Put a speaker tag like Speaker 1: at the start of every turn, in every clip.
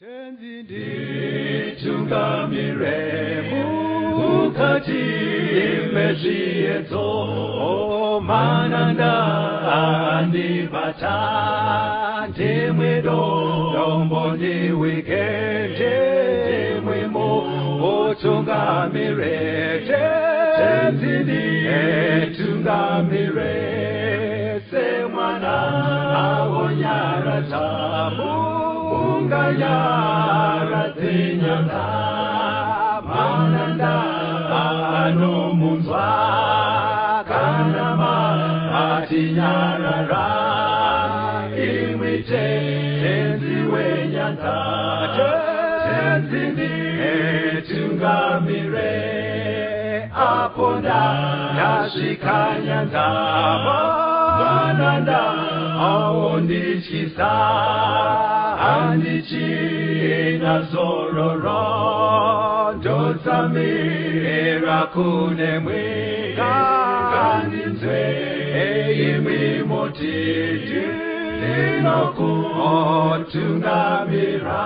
Speaker 1: Tenzi nditungamire mukati mezviedzo, mananda andibata, ndimwe dombo ndiwike, ndimwe mutungamire. Tenzi nditungamire semwana awonyaradza munganyaradze nyanza, mananda anomunzwa kana matinyarara, imwi Tenzi wenyanza. Tenzi nditungamire apo ndasvika nyanza, mananda aondityisa, handichina zororo, ndotsamira kunemwi, ngandinzwe imwi moti ndinokutungamira.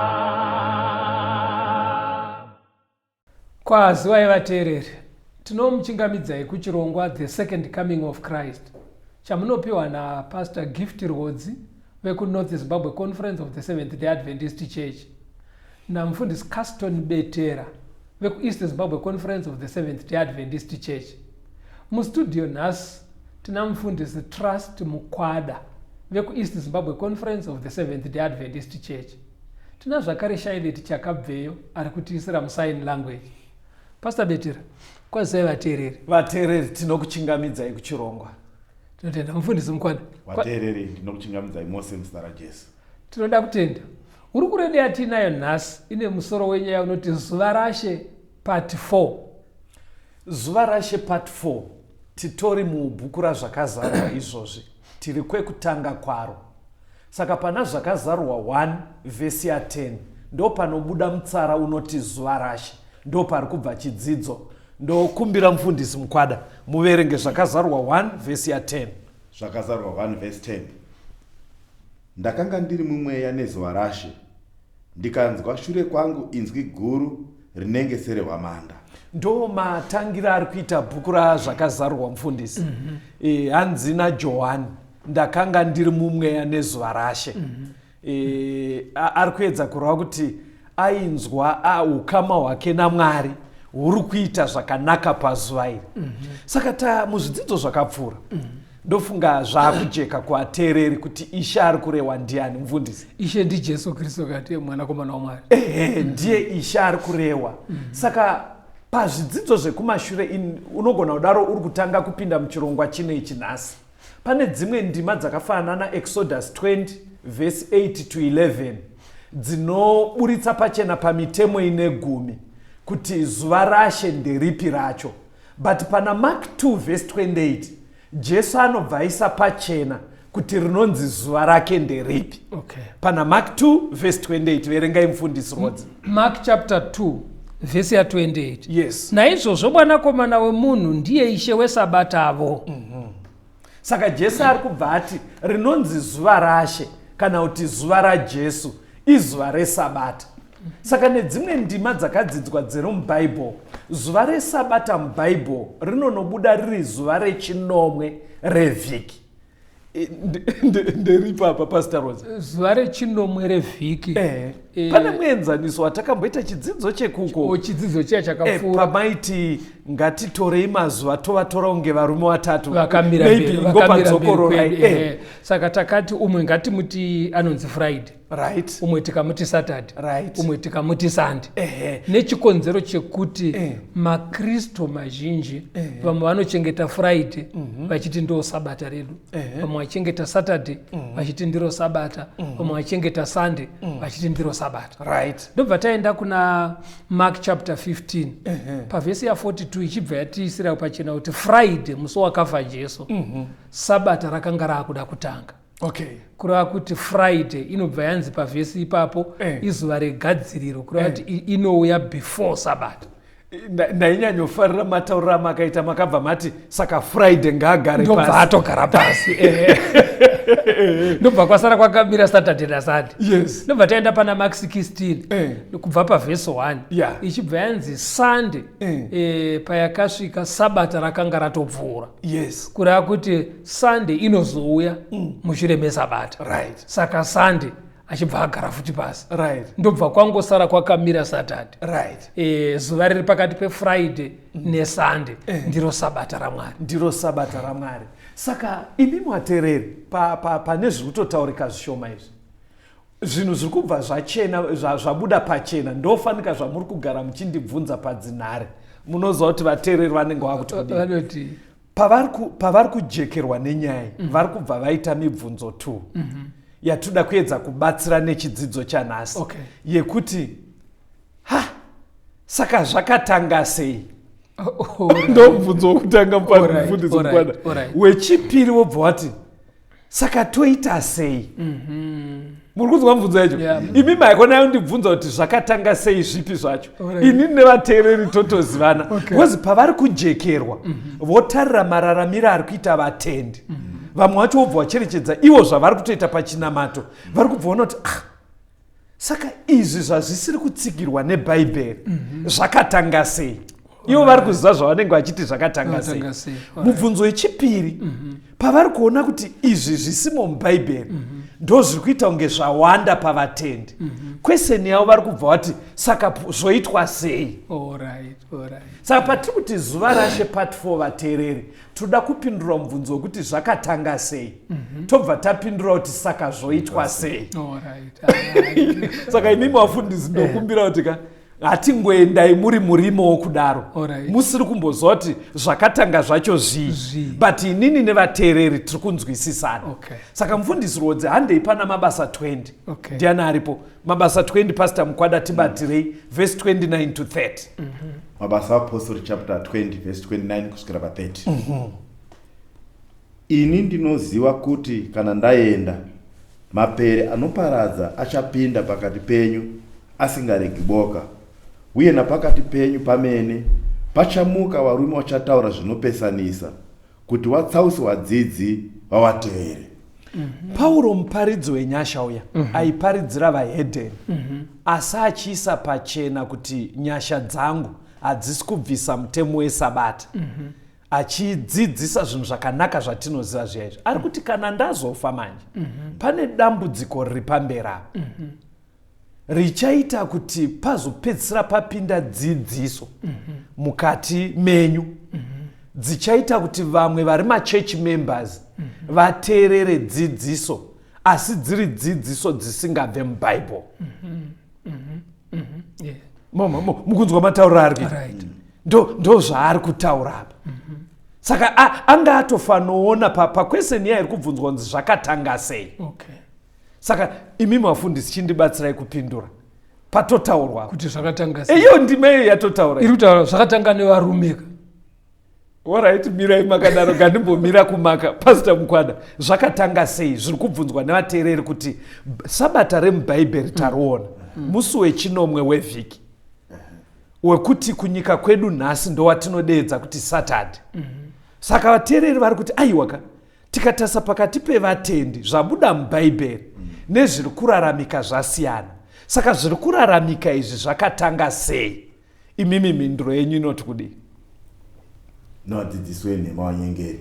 Speaker 2: Kwaziwai vateereri, tinomuchingamidzai kuchirongwa The Second Coming of Christ chamunopiwa naPastor Gift Rwodzi vekuNorth Zimbabwe Conference of the Seventh Day Adventist Church namufundisi Caston Betera vekuEast Zimbabwe Conference of the Seventh Day Adventist Church. Mustudio nhasi tina mufundisi Trust Mukwada vekuEast Zimbabwe Conference of the Seventh Day Adventist Church. Tina zvakare Shailet Chakabveyo ari kutiisira musign language. Pastor Betera, kwazisai vateereri.
Speaker 3: Vateereri, tinokuchingamidzai kuchirongwa.
Speaker 2: Tinotenda mufundisi Mukwana.
Speaker 4: Vateereri, ndinokuchingamidzai mose muzita raJesu.
Speaker 2: Tinoda kutenda. Hurukuro yedu yatiinayo nhasi ine musoro wenyaya unoti Zuva raShe Part 4.
Speaker 3: Zuva raShe Part 4 titori mubhuku raZvakazarurwa izvozvi, tiri kwekutanga kwaro. Saka pana Zvakazarurwa 1 vhesi ya 10 ndopanobuda mutsara unoti Zuva raShe, ndopari kubva chidzidzo. Ndokumbira mufundisi Mukwada muverenge Zvakazarurwa 1 vhesi ya 10.
Speaker 4: Zvakazarurwa 1 vhesi 10. Ndakanga ndiri mumweya nezuva raShe, ndikanzwa shure kwangu inzwi guru rinenge serehwamanda.
Speaker 3: Ndo matangira ari kuita bhuku raZvakazarurwa mufundisi. Hanzi naJohani, ndakanga ndiri mumweya nezuva raShe. Ari kuedza kureva kuti ainzwa ukama hwake naMwari huri kuita zvakanaka pazuva iri. Saka ta muzvidzidzo zvakapfuura, ndofunga zvakujeka kuvateereri kuti Ishe ari kurewa ndiani, mufundisi?
Speaker 2: Ishe ndiJesu Kristu kati mwanakomana waMwari.
Speaker 3: Ehe, ndiye Ishe ari kurewa. Saka pazvidzidzo zvekumashure, unogona kudaro uri kutanga kupinda muchirongwa chino ichi nhasi, pane dzimwe ndima dzakafanana naExodus 20 vhesi 8 to 11 dzinoburitsa pachena pamitemo ine gumi kuti zuva raShe nderipi racho. But pana Mark 2 vhesi 28 Jesu anobva aisa pachena kuti rinonzi zuva rake nderipi. Pana Mark 2 vhesi 28, verengai mufundisi Rodzi.
Speaker 2: Mark chapter 2 vhesi ya 28.
Speaker 3: Yes.
Speaker 2: Naizvozvo mwanakomana wemunhu ndiye Ishe wesabatavo.
Speaker 3: Saka Jesu ari kubva ati rinonzi zuva raShe kana kuti zuva raJesu izuva resabata. Saka nedzimwe ndima dzakadzidzwa dziri muBhaibheri, zuva resabata muBhaibheri rinonobuda riri zuva rechinomwe revhiki. Nderipi apa, Pastor Rose?
Speaker 2: Zuva rechinomwe revhiki.
Speaker 3: Pane muenzaniso watakamboita chidzidzo chekuko.
Speaker 2: Chidzidzo chiya chakapfuura.
Speaker 3: Pamaiti ngatitorei mazuva tovatora kunge varume vatatu
Speaker 2: vakamira
Speaker 3: Maybe
Speaker 2: mberi, vakamira mberi
Speaker 3: ingopadzokorora.
Speaker 2: kwedu, Saka takati umwe ngatimuti anonzi Friday, umwe tikamuti Saturday, umwe tikamuti Sunday, nechikonzero chekuti makristu mazhinji vamwe vanochengeta Friday vachiti ndo sabata redu, vamwe vachengeta Saturday vachiti ndiro sabata, vamwe vachengeta Sunday vachiti ndiro sabata. Ndobva taenda kuna Mark chapter 15 pavhesi ya42, ichibva yatiisira pachena kuti Friday, musi wakafa Jesu, sabata rakanga raakuda kutanga. Kureva kuti Friday inobva yanzi pavhesi ipapo izuva regadziriro, kureva kuti inouya before sabata.
Speaker 3: Ndainyanyofarira matauriro amakaita, makabva mati saka Friday ngaagare
Speaker 2: ndobva
Speaker 3: pasi.
Speaker 2: Atogara pasi. Ndobva kwasara kwakamira Saturday naSunday.
Speaker 3: Yes.
Speaker 2: Ndobva taenda pana Mark 16 kubva pavhesi 1 ichibva yanzi Sunday payakasvika Sabata rakanga ratopfuura.
Speaker 3: Yes.
Speaker 2: Kureva kuti Sunday inozouya mushure meSabata.
Speaker 3: Right.
Speaker 2: Saka Sunday achibva agara futi pasi.
Speaker 3: Right.
Speaker 2: Ndobva kwangosara kwakamira Saturday.
Speaker 3: Right.
Speaker 2: Zuva riri pakati peFriday neSunday ndiro Sabata raMwari.
Speaker 3: Ndiro Sabata raMwari. Saka imi mwatereri pane zviri kutotaurika zvishoma izvi. Zvinhu zviri kubva zvachena, zvabuda pachena, ndofanika zvamuri kugara muchindibvunza padzinhare. Munoziva kuti vateereri vanenge vakuti kudii?
Speaker 2: Vanoti
Speaker 3: Pavari kujekerwa nenyaya, vari kubva vaita mibvunzo 2 yatoda kuedza kubatsira nechidzidzo chanhasi.
Speaker 2: Okay.
Speaker 3: Yekuti ha, saka zvakatanga sei? Ndo mubvunzo wokutanga mufundisi Mukwada. Wechipiri wobva wati saka toita sei? Muri kunzwa mubvunzo yacho?
Speaker 2: Yeah.
Speaker 3: Imi maikona yondibvunza kuti zvakatanga sei zvipi zvacho. Ini nevateereri totozivana. Because pavari kujekerwa, votarira mararamiro ari kuita vatendi. Vamwe vacho vobva vacherechedza ivo zvavari kutoita pachinamato. Vari kubva vaona kuti, saka izvi zvazvisiri kutsigirwa neBhaibheri, zvakatanga sei? Ivo vari kuziva zvavanenge vachiti zvakatanga sei.
Speaker 2: Zvakatanga sei.
Speaker 3: Mubvunzo wechipiri, pavari kuona kuti izvi zvisimo muBhaibheri, ndo zviri kuita kunge zvawanda pavatendi. Kweseni yavo vari kubva vati saka zvoitwa sei? Saka patiri kuti zuva rashe part 4 vateereri, toda kupindura mubvunzo wekuti zvakatanga sei? Tobva tapindura kuti saka zvoitwa sei? Saka imimi vafundisi ndokumbira kuti ka hatingoendai muri murimo wokudaro. Musiri kumboziva kuti zvakatanga zvacho zvii.
Speaker 2: Zvii.
Speaker 3: But inini nevateereri tiri kunzwisisana.
Speaker 2: Okay.
Speaker 3: Saka mufundisi Rwodzi, handei pana Mabasa 20.
Speaker 2: Okay.
Speaker 3: Ndiani aripo? Mabasa 20, Pastor Mukwada, tibatirei, verse 29 to 30.
Speaker 4: Mabasa Apostle chapter 20 verse 29 kusvikira pa 30. Ini ndinoziva kuti kana ndaenda, mapere anoparadza achapinda pakati penyu asingaregi boka, uye napakati penyu pamene pachamuka varume vachataura zvinopesanisa, kuti vatsause vadzidzi vavatevere.
Speaker 3: Pauro muparidzi wenyasha uya aiparidzira vahedheni, asi achiisa pachena kuti nyasha dzangu hadzisi kubvisa mutemo weSabata. Achidzidzisa zvinhu zvakanaka zvatinoziva zviya izvi. Ari kuti kana ndazofa manje, pane dambudziko riri pamberi apa richaita kuti pazopedzisira papinda dzidziso mukati menyu dzichaita kuti vamwe vari machurch members vateerere dzidziso, asi dziri dzidziso dzisingabve muBible. Mukunzwa matauriro ari kuita? Ndo zvaari kutaura apa. Saka anga atofanoona pakweseni yairi kubvunzwa kunzi zvakatanga sei. Saka imi mafundisi chindibatsirai kupindura patotaurwa
Speaker 2: kuti zvakatanga sei.
Speaker 3: Iyo ndima iyo yatotaura.
Speaker 2: Iri kutaura zvakatanga nevarume ka.
Speaker 3: Alright, mirai makadaro, gandimbomira kumaka. Pastor Mukwada, zvakatanga sei? Zviri kubvunzwa nevateereri kuti Sabata remuBhaibheri tariona musi wechinomwe wevhiki, wekuti kunyika kwedu nhasi ndowatinodeedza kuti Saturday. Saka vateereri vari kuti aiwa ka, tikatarisa pakati pevatendi zvabuda muBhaibheri nezviri kuraramika zvasiyana. Saka zviri kuraramika izvi zvakatanga sei? Imimi mhinduro yenyu inoti kudii?
Speaker 4: Novadzidzisi wenhema vanyengeri.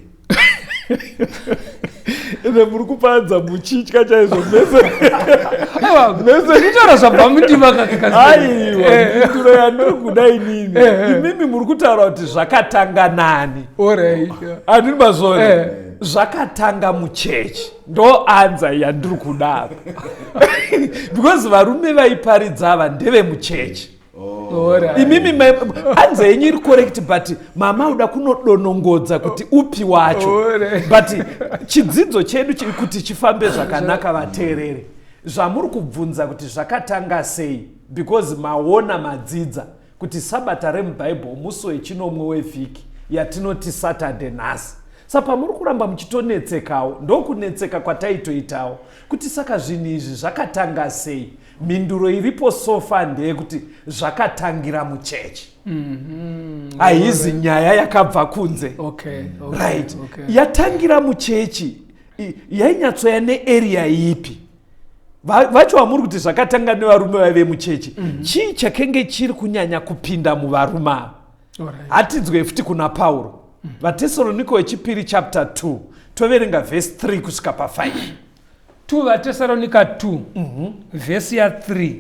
Speaker 3: Ende muri kupanza muchitya chaizvo mese.
Speaker 2: Aiwa,
Speaker 3: Mese.
Speaker 2: kutaura zvabva mundima kaka kasi.
Speaker 3: Aiwa, mhinduro yandiri kuda inini. Imimi muri kutaura kuti zvakatanga nani? Handini mazvona? Zvakatanga muchechi. Ndo anza yandiri kuda apa. Because varume vaiparidza ava ndevemuchechi. Imimi anza yenyu iri correct, but mama uda kunodonongodza kuti upi wacho. But chidzidzo chedu kuti chifambe zvakanaka vateerere. Zvamuri kubvunza kuti zvakatanga sei, because maona madzidza kuti Sabata remuBhaibheri musi wechinomwe wevhiki yatinoti Saturday nhasi. Saka pamuri kuramba muchitonetsekawo, ndokunetseka kwataitoitawo kuti saka zvinhu izvi zvakatanga sei. Mhinduro iripo so far ndeyekuti zvakatangira muchechi. Haizi nyaya yakabva kunze. Right. Yatangira muchechi. Yainyatsoya nearea ipi? Vacho vamuri kuti zvakatanga nevarume vaive muchechi, chii chakenge chiri kunyanya kupinda muvarume ava? Hatinzwe futi kuna Pauro, VaTesaroniko wechipiri chapter 2, toverenga vhesi 3 kusvika pa5.
Speaker 2: 2 VaTesaronika 2, vhesi ya3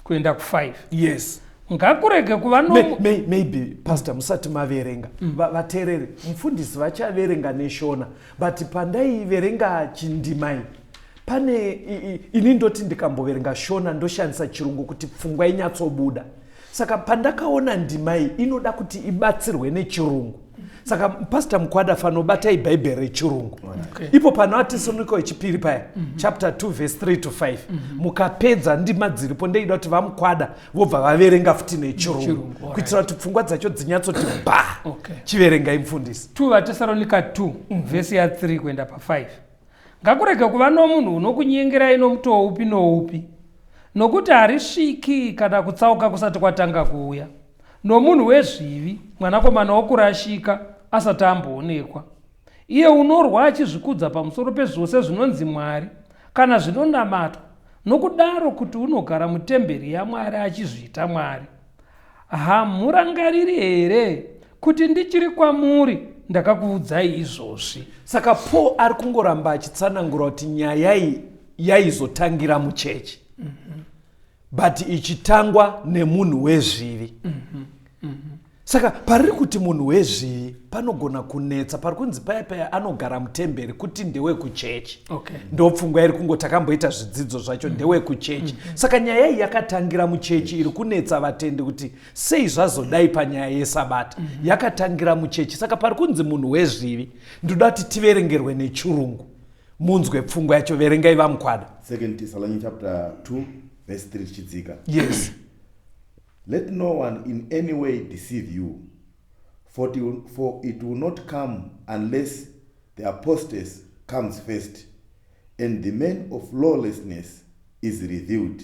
Speaker 2: kuenda ku5.
Speaker 3: Yes.
Speaker 2: Ngakurege kuva no
Speaker 3: Maybe pastor, musati maverenga, vateereri, mufundisi vachaverenga neShona, but pandaiverenga chindimai pane ini ndoti ndikamboverenga Shona ndoshandisa Chirungu kuti pfungwa inyatsobuda. Saka pandakaona ndima iyi inoda kuti ibatsirwe neChirungu, saka Pastor Mukwada, fanobatai Bhaibheri reChirungu. Ipo pana VaTesaronika wechipiri paya, chapter 2 verse 3 to 5. Mukapedza ndima dziripo, ndeida kuti vaMukwada vobva vaverenga futi neChirungu,
Speaker 2: Chirungu, alright.
Speaker 3: kuitira kuti pfungwa dzacho dzinyatsoti ba. Chiverengai, mufundisi.
Speaker 2: 2 VaTesaronika 2, vhesi ya3 kuenda pa5. Ngakurege kuva nomunhu unokunyengerai nomutoo upi noupi, nokuti harisviki kana kutsauka kusati kwatanga kuuya, nomunhu wezvivi, mwanakomana wokurashika, asati amboonekwa, iye unorwa achizvikudza pamusoro pezvose zvinonzi Mwari kana zvinonamatwa, nokudaro kuti unogara mutemberi yaMwari achizviita Mwari. Hamurangariri here kuti ndichiri kwamuri ndakakuudzai izvozvi?
Speaker 3: Saka Paul ari kungoramba achitsanangura kuti nyaya iyi yaizotangira muchechi, but ichitangwa nemunhu wezvivi. Saka pariri kuti munhu wezvivi panogona kunetsa. Pari kunzi paya paya anogara mutemberi, kuti ndewekuchechi. Ndopfungwa iri kungoti takamboita zvidzidzo zvacho, ndewekuchechi. Saka nyaya iyi yakatangira muchechi, iri kunetsa vatendi kuti sei zvazodai panyaya yeSabata. Yakatangira muchechi. Saka pari kunzi munhu wezvivi, ndoda kuti tiverengerwe neChirungu munzwe pfungwa yacho. Verengai, vaMukwada.
Speaker 4: Second Thessalonians chapter 2 verse 3 tichidzika.
Speaker 3: Yes.
Speaker 4: Let no one in any way deceive you, for it will not come unless the apostasy comes first and the man of lawlessness is revealed,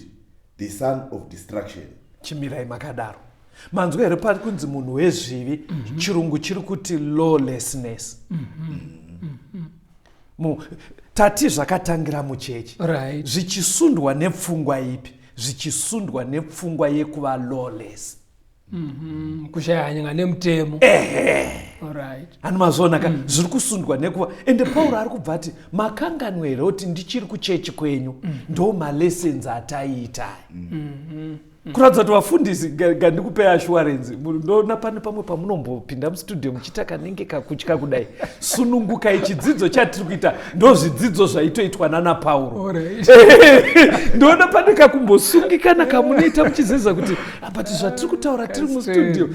Speaker 4: the son of destruction.
Speaker 3: Chimirai makadaro. Manzwa here pari kunzi munhu wezvivi? Chirungu chiri kuti lawlessness. Tati zvakatangira muchechi, zvichisundwa nepfungwa ipi? Zvichisundwa nepfungwa yekuva lawless.
Speaker 2: Kushaya hanya nemutemo.
Speaker 3: Hani mazviona ka? Zviri kusundwa nekuva, ende Pauro ari kubva ati, makanganwa here kuti ndichiri kuchechi kwenyu ndo malessons ataiita? Kuratidza kuti vafundisi, ngandikupei assurance. Ndoona pane pamwe pamunombopinda mustudio muchiita kanenge kakutya kudai. Sunungukai, chidzidzo chatiri kuita ndo zvidzidzo zvaitoitwa nana Pauro. Ndoona pane kakumbosungikana kamunoita muchizeza kuti, "Ah, but zvatiri kutaura tiri mustudio,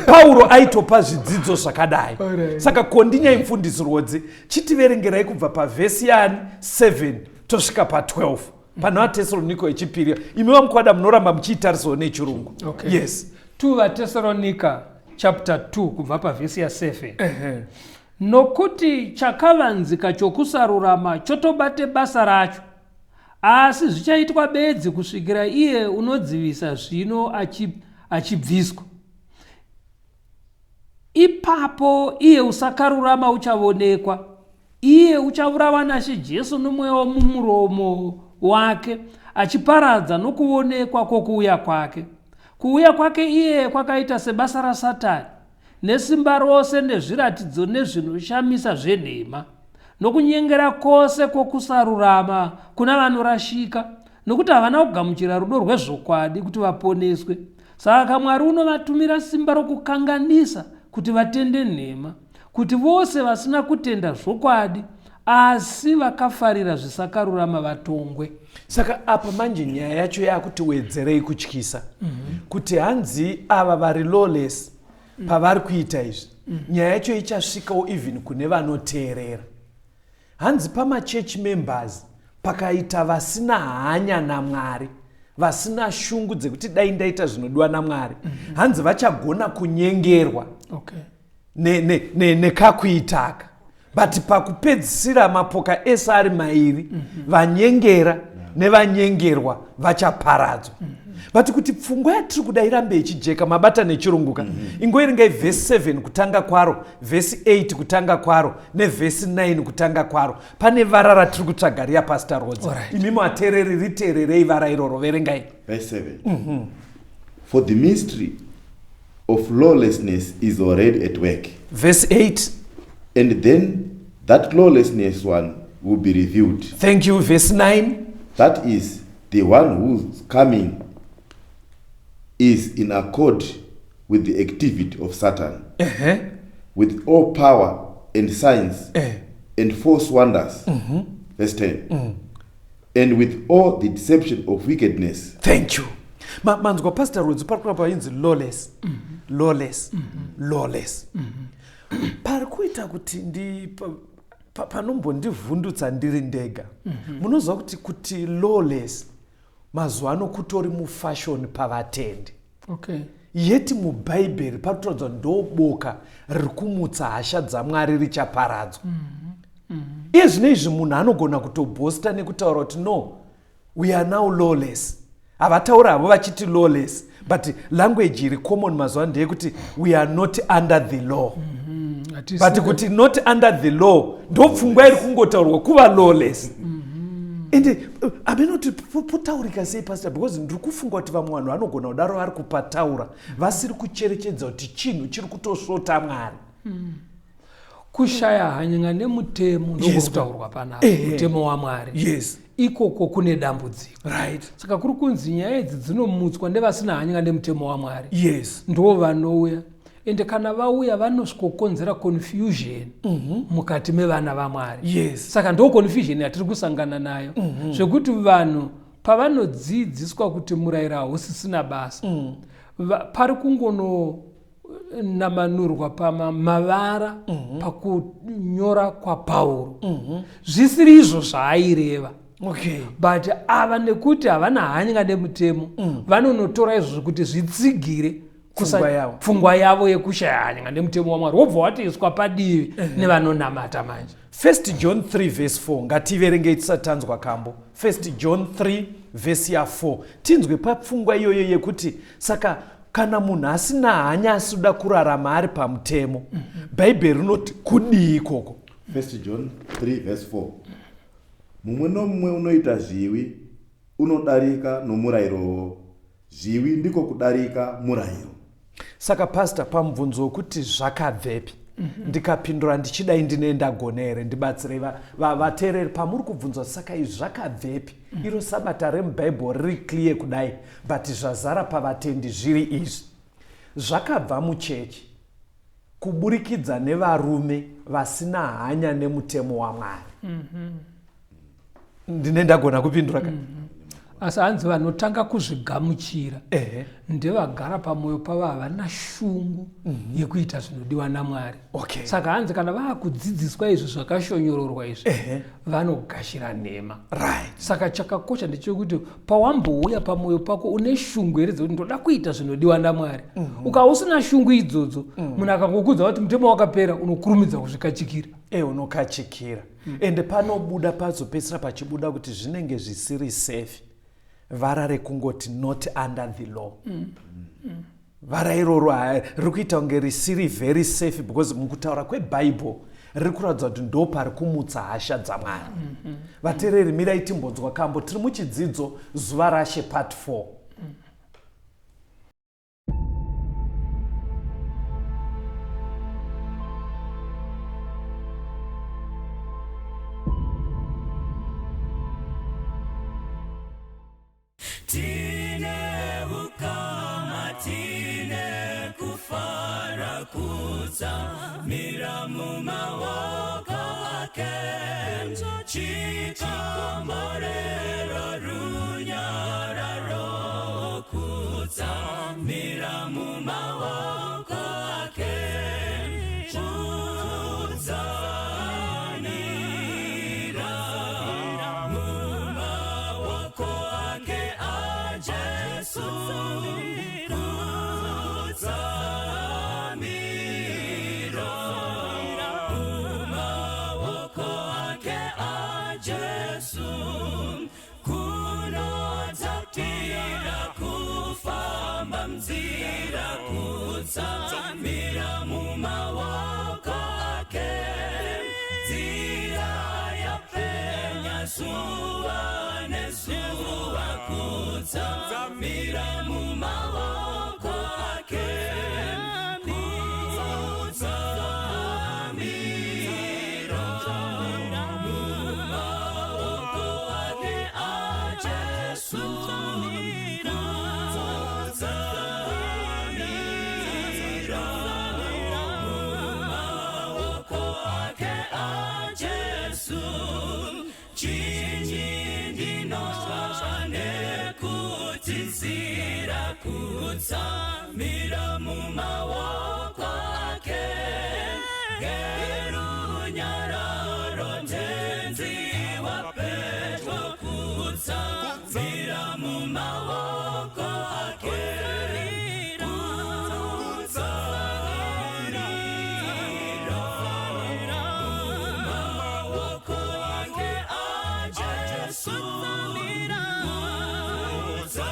Speaker 3: Pauro aitopa zvidzidzo zvakadai." Saka kondinyai, mufundisi Rwodzi, chitiverengerai kubva pavhesi yani 7 tosvika pa12 pana VaTesaroniko yechipiri. Imi vaMukwada munoramba muchiitarisawo neChirungu.
Speaker 2: Okay.
Speaker 3: Yes.
Speaker 2: 2 VaTesalonica chapter 2 kubva pavhesi ya7. Nokuti chakavanzika chokusarurama chotobate basa racho, asi zvichaitwa bedzi kusvikira iye unodzivisa zvino achibviswa. Ipapo iye usakarurama uchavonekwa, iye uchaurawa naShe Jesu nomweya womumuromo wake, achiparadza nokuonekwa kwokuuya kwake. Kuuya kwake iye kwakaita sebasa raSatani, nesimba rose nezviratidzo nezvinoshamisa zvenhema, nokunyengera kwose kwokusarurama kuna vanorashika, nokuti havana kugamuchira rudo rwezvokwadi kuti vaponeswe. Saka Mwari unovatumira simba rokukanganisa kuti vatende nhema, kuti vose vasina kutenda zvokwadi asi vakafarira zvisakarurama vatongwe.
Speaker 3: Saka apa manje nyaya yacho yakuti wedzerei kutyisa, kuti hanzi ava vari lawless pavari kuita izvi, nyaya yacho ichasvikawo even kune vanoteerera. Hanzi pamachurch members pakaita vasina hanya naMwari, vasina shungu dzekuti dai ndaita zvinodiwa naMwari, hanzi vachagona kunyengerwa nekakuitaka. But pakupedzisira mapoka ese ari mairi, vanyengera nevanyengerwa, vachaparadzwa. But kuti pfungwa yatiri kuda irambe ichijeka, mabata nechirungu ka, ingoiringai vhesi 7 kutanga kwaro, vhesi 8 kutanga kwaro, nevhesi 9 kutanga kwaro. Pane vara ratiri kutsvaga riya, Pastor Rhodes. Imi vateereri, riteererei vara iroro, verengai.
Speaker 4: Verse 7. For the mystery of lawlessness is already at work.
Speaker 3: Vhesi 8.
Speaker 4: And then that lawlessness one will be revealed.
Speaker 3: Thank you. Vhesi 9.
Speaker 4: That is the one whose coming is in accord with the activity of Satan, with all power and signs and false wonders. Verse 10. And with all the deception of wickedness.
Speaker 3: Thank you. Manzwa, Pastor Rhodes, pari kuramba inzi lawless, lawless, lawless. Pari kuita kuti ndi panombondivhundutsa ndiri ndega. Munoziva kuti lawless mazuva ano kutori mufashion pavatendi. Yeti mubhaibheri parikuratidza ndo boka riri kumutsa hasha dzaMwari, richaparadzwa. Iye zvino izvi munhu anogona kutobhosta nekutaura kuti, "No, we are now lawless." Havatauri havo vachiti lawless, but language iri common mazuva ano ndeyekuti we are not under the law. But kuti not under the law, ndopfungwa iri kungotaurwa kuva lawless. Ende amenoti potaurika sei, Pastor? Because ndiri kufunga kuti vamwe vanhu vanogona kudaro vari kupataura vasiri kucherechedza kuti chinhu chiri kutosvota Mwari.
Speaker 2: Kushaya hanya nemutemo ndokutaurwa panapa, mutemo waMwari. Ikoko kune dambudziko. Saka kuri kunzi nyaya idzi dzinomutswa nevasina hanya nemutemo waMwari. Ndo vanouya, ende kana vauya vanosvikokonzera confusion mukati mevana vaMwari. Saka ndo confusion yatiri kusangana nayo, zvekuti vanhu pavanodzidziswa kuti murayiro hausisina basa, pari kungononamanurwa pamavara pakunyora kwaPauro zvisiri izvo zvaaireva. But ava, nekuti havana hanya nemutemo, vanonotora izvozvo kuti zvitsigire
Speaker 3: pfungwa yavo.
Speaker 2: Pfungwa yavo yekushaya hanya nemutemo waMwari, wobva watoiswa padivi nevanonamata manje.
Speaker 3: 1 John 3 verse 4, ngativerengei tisati tanzwa kambo. 1 John 3 vhesi ya4, tinzwe papfungwa iyoyo yekuti saka kana munhu asina hanya, asida kurarama ari pamutemo, Bhaibheri rinoti kudii ikoko?
Speaker 4: 1 John 3 verse 4. Mumwe nomumwe unoita zvivi unodarika nomurayirowo. Zvivi ndiko kudarika murayiro.
Speaker 3: Saka Pastor, pamubvunzo wekuti zvakabvepi, ndikapindura ndichidai, ndine ndagona here? Ndibatsirei vateereri pamuri kubvunzwa, saka izvi zvakabvepi? Iro sabata remubhaibheri riri clear kudai, but zvazara pavatendi zviri izvi. Zvakabva muchechi kuburikidza nevarume vasina hanya nemutemo waMwari. Ndine ndagona kupindura ka?
Speaker 2: Asi hanzi vanotanga kuzvigamuchira ndevagara pamwoyo pavo havana shungu yekuita zvinodiwa naMwari. Saka hanzi kana vaakudzidziswa izvi zvakashonyororwa izvi, vanogashira nhema. Saka chakakosha ndechekuti pawambouya pamwoyo pako une shungu here dzekuti ndoda kuita zvinodiwa naMwari? Ukava usina shungu idzodzo, munhu akangokudza kuti mutemo wakapera, unokurumidza kuzvikachikira.
Speaker 3: Unokachikira. Ende panobuda, pazopedzisira pachibuda kuti zvinenge zvisiri safe, vara rekungoti not under the law. Vara iroro riri kuita kunge risiri very safe, because mukutaura kwebhaibheri riri kuratidza kuti ndo pari kumutsa hasha dzaMwari. Vateereri, mirai timbonzwa kambo. Tiri muchidzidzo Zuva Rashe part 4.
Speaker 1: Tine ukama, tine kufara, kutsamira mumaoko ake, chikomborero, runyararo. Nzira kutsamira mumaoko ake. Nzira yapenya zuva nezuva kutsamira mumaoko ake. Kutsamira mumaoko ake aJesu. Kutsamira mumaoko ake aJesu. Chinyi ndinotya nekuti nzira kutsamira mumaoko ake. Ngerunyararo tenzi wapedyo kutsamira mumaoko ake. Kutsamira mumaoko ake aJesu. Kutsamira mumaoko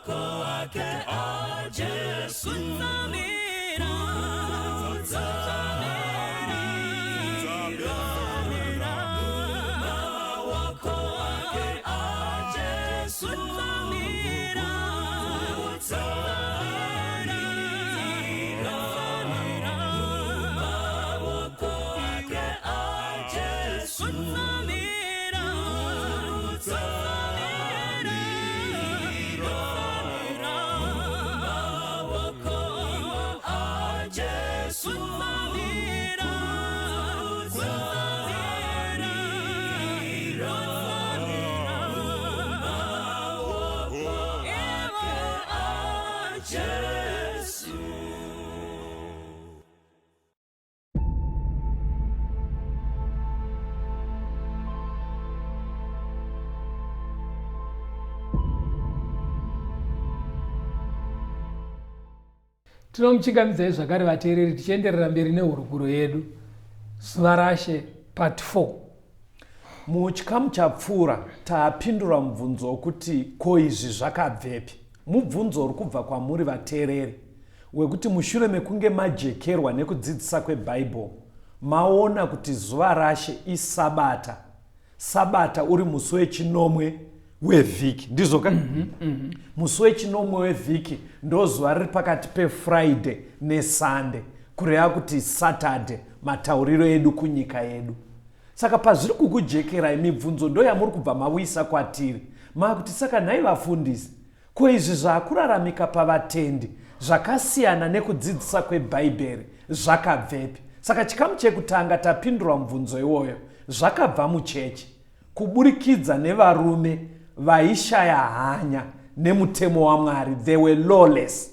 Speaker 1: ake aJesu. Kutsamira mumaoko ake aJesu. Kutsamira mumaoko ake aJesu. Kutsamira mumaoko aJesu. Kutsamira mumaoko ake aJesu.
Speaker 2: Tinomuchingamidzai zvakare vateereri, tichienderera mberi nehurukuro yedu Zuva raShe part 4.
Speaker 3: Muchikamu chapfuura tapindura mubvunzo wokuti ko izvi zvakabvepi. Mubvunzo uri kubva kwamuri vateereri wekuti mushure mekunge majekerwa nekudzidzisa kweBhaibheri maona kuti zuva raShe isabata. Sabata uri musi wechinomwe wevhiki, ndizvo ka? Musi wechinomwe wevhiki ndozuva riri pakati peFriday neSunday, kureva kuti Saturday matauriro edu kunyika yedu. Saka pazviri kukujekerai mibvunzo ndo yamuri kubva mauyisa kwatiri, makuti saka nhai vafundisi, ko izvi zvakuraramika pavatendi zvakasiyana nekudzidzisa kweBhaibheri zvakabvepi? Saka chikamu chekutanga tapindura mubvunzo iwoyo, zvakabva muchechi kuburikidza nevarume vaishaya hanya nemutemo waMwari, they were lawless.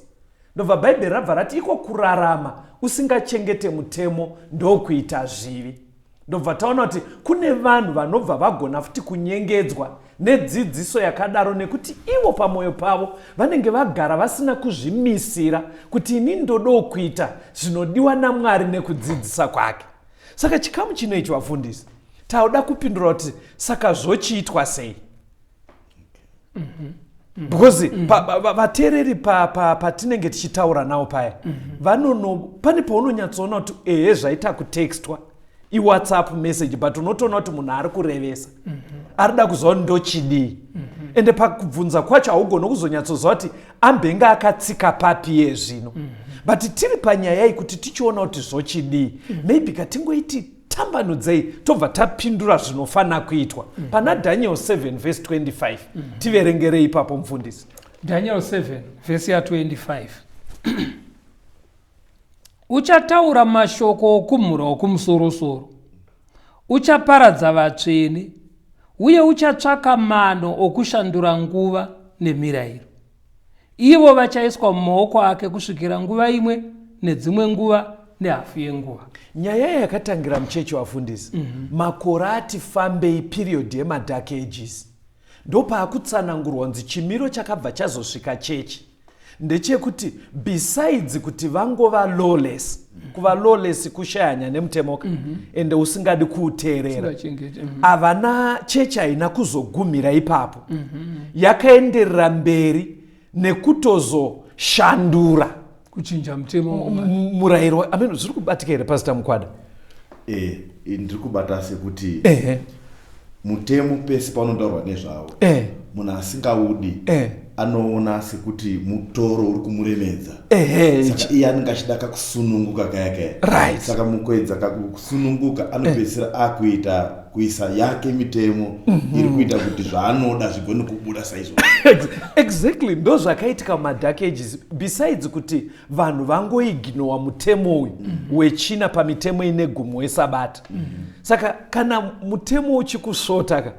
Speaker 3: Ndobva Bhaibheri rabva rati iko kurarama usingachengete mutemo ndokuita zvivi. Ndobva taona kuti kune vanhu vanobva vagona futi kunyengedzwa nedzidziso yakadaro, nekuti ivo pamwoyo pavo vanenge vagara vasina kuzvimisira kuti ini ndodo kuita zvinodiwa naMwari nekudzidzisa kwake. Saka chikamu chino ichi vafundisi tauda kupindura kuti saka zvochiitwa sei? Because vateereri patinenge tichitaura navo paya, vanono pane paunonyatsoona kuti ehe zvaita kutextwa iWhatsApp message, but unotoona kuti munhu ari kurevesa, arida kuziva kuti ndochidii. Ende pakubvunza kwacho haugoni kuzonyatsoziva kuti ambenge akatsika papi iye zvino. But tiri panyaya iyi kuti tichiona kuti zvochidii, maybe katingoiti tambanudzei tobva tapindura zvinofanira kuitwa. Pana Daniel 7 vhesi 25, tiverengerei ipapo mufundisi.
Speaker 2: Daniel 7 vhesi ya25: Uchataura mashoko okumhura okumusorosoro, uchaparadza vatsvene, uye uchatsvaka mano okushandura nguva nemirayiro. Ivo vachaiswa mumaoko ake kusvikira nguva imwe nedzimwe nguva nehafu yenguva.
Speaker 3: Nyaya yakatangira muchechi wafundisi, makore ati fambei, period yemadark ages, ndopaakutsanangurwa kunzi chimiro chakabva chazosvika chechi. Ndechekuti besides kuti vangova lawless, kuva lawless kushayanya nemutemo ka, ende usingadi kuuteerera.
Speaker 2: Usingachengeti.
Speaker 3: Havana, chechi haina kuzogumira ipapo, yakaenderera mberi nekutozoshandura
Speaker 2: kuchinja mutemo.
Speaker 3: Murayiro. I mean, zviri kubatika here, Pastor Mukwada?
Speaker 4: Ndiri kubata sekuti mutemo pese paunotaurwa nezvavo, munhu asingaudi anoona sekuti mutoro uri kumuremedza. Saka iye anenge achida kakusununguka kaya kaya. Saka mukuedza kakusununguka anopedzisira akuita kuisa yake mitemo iri kuita kuti zvaanoda zvigone kubuda saizvozvo.
Speaker 3: Exactly, ndo zvakaitika mumadark ages. Besides kuti vanhu vangoignowa mutemo uyu wechina pamitemo ine gumi wesabata, saka kana mutemo uchikusvota ka,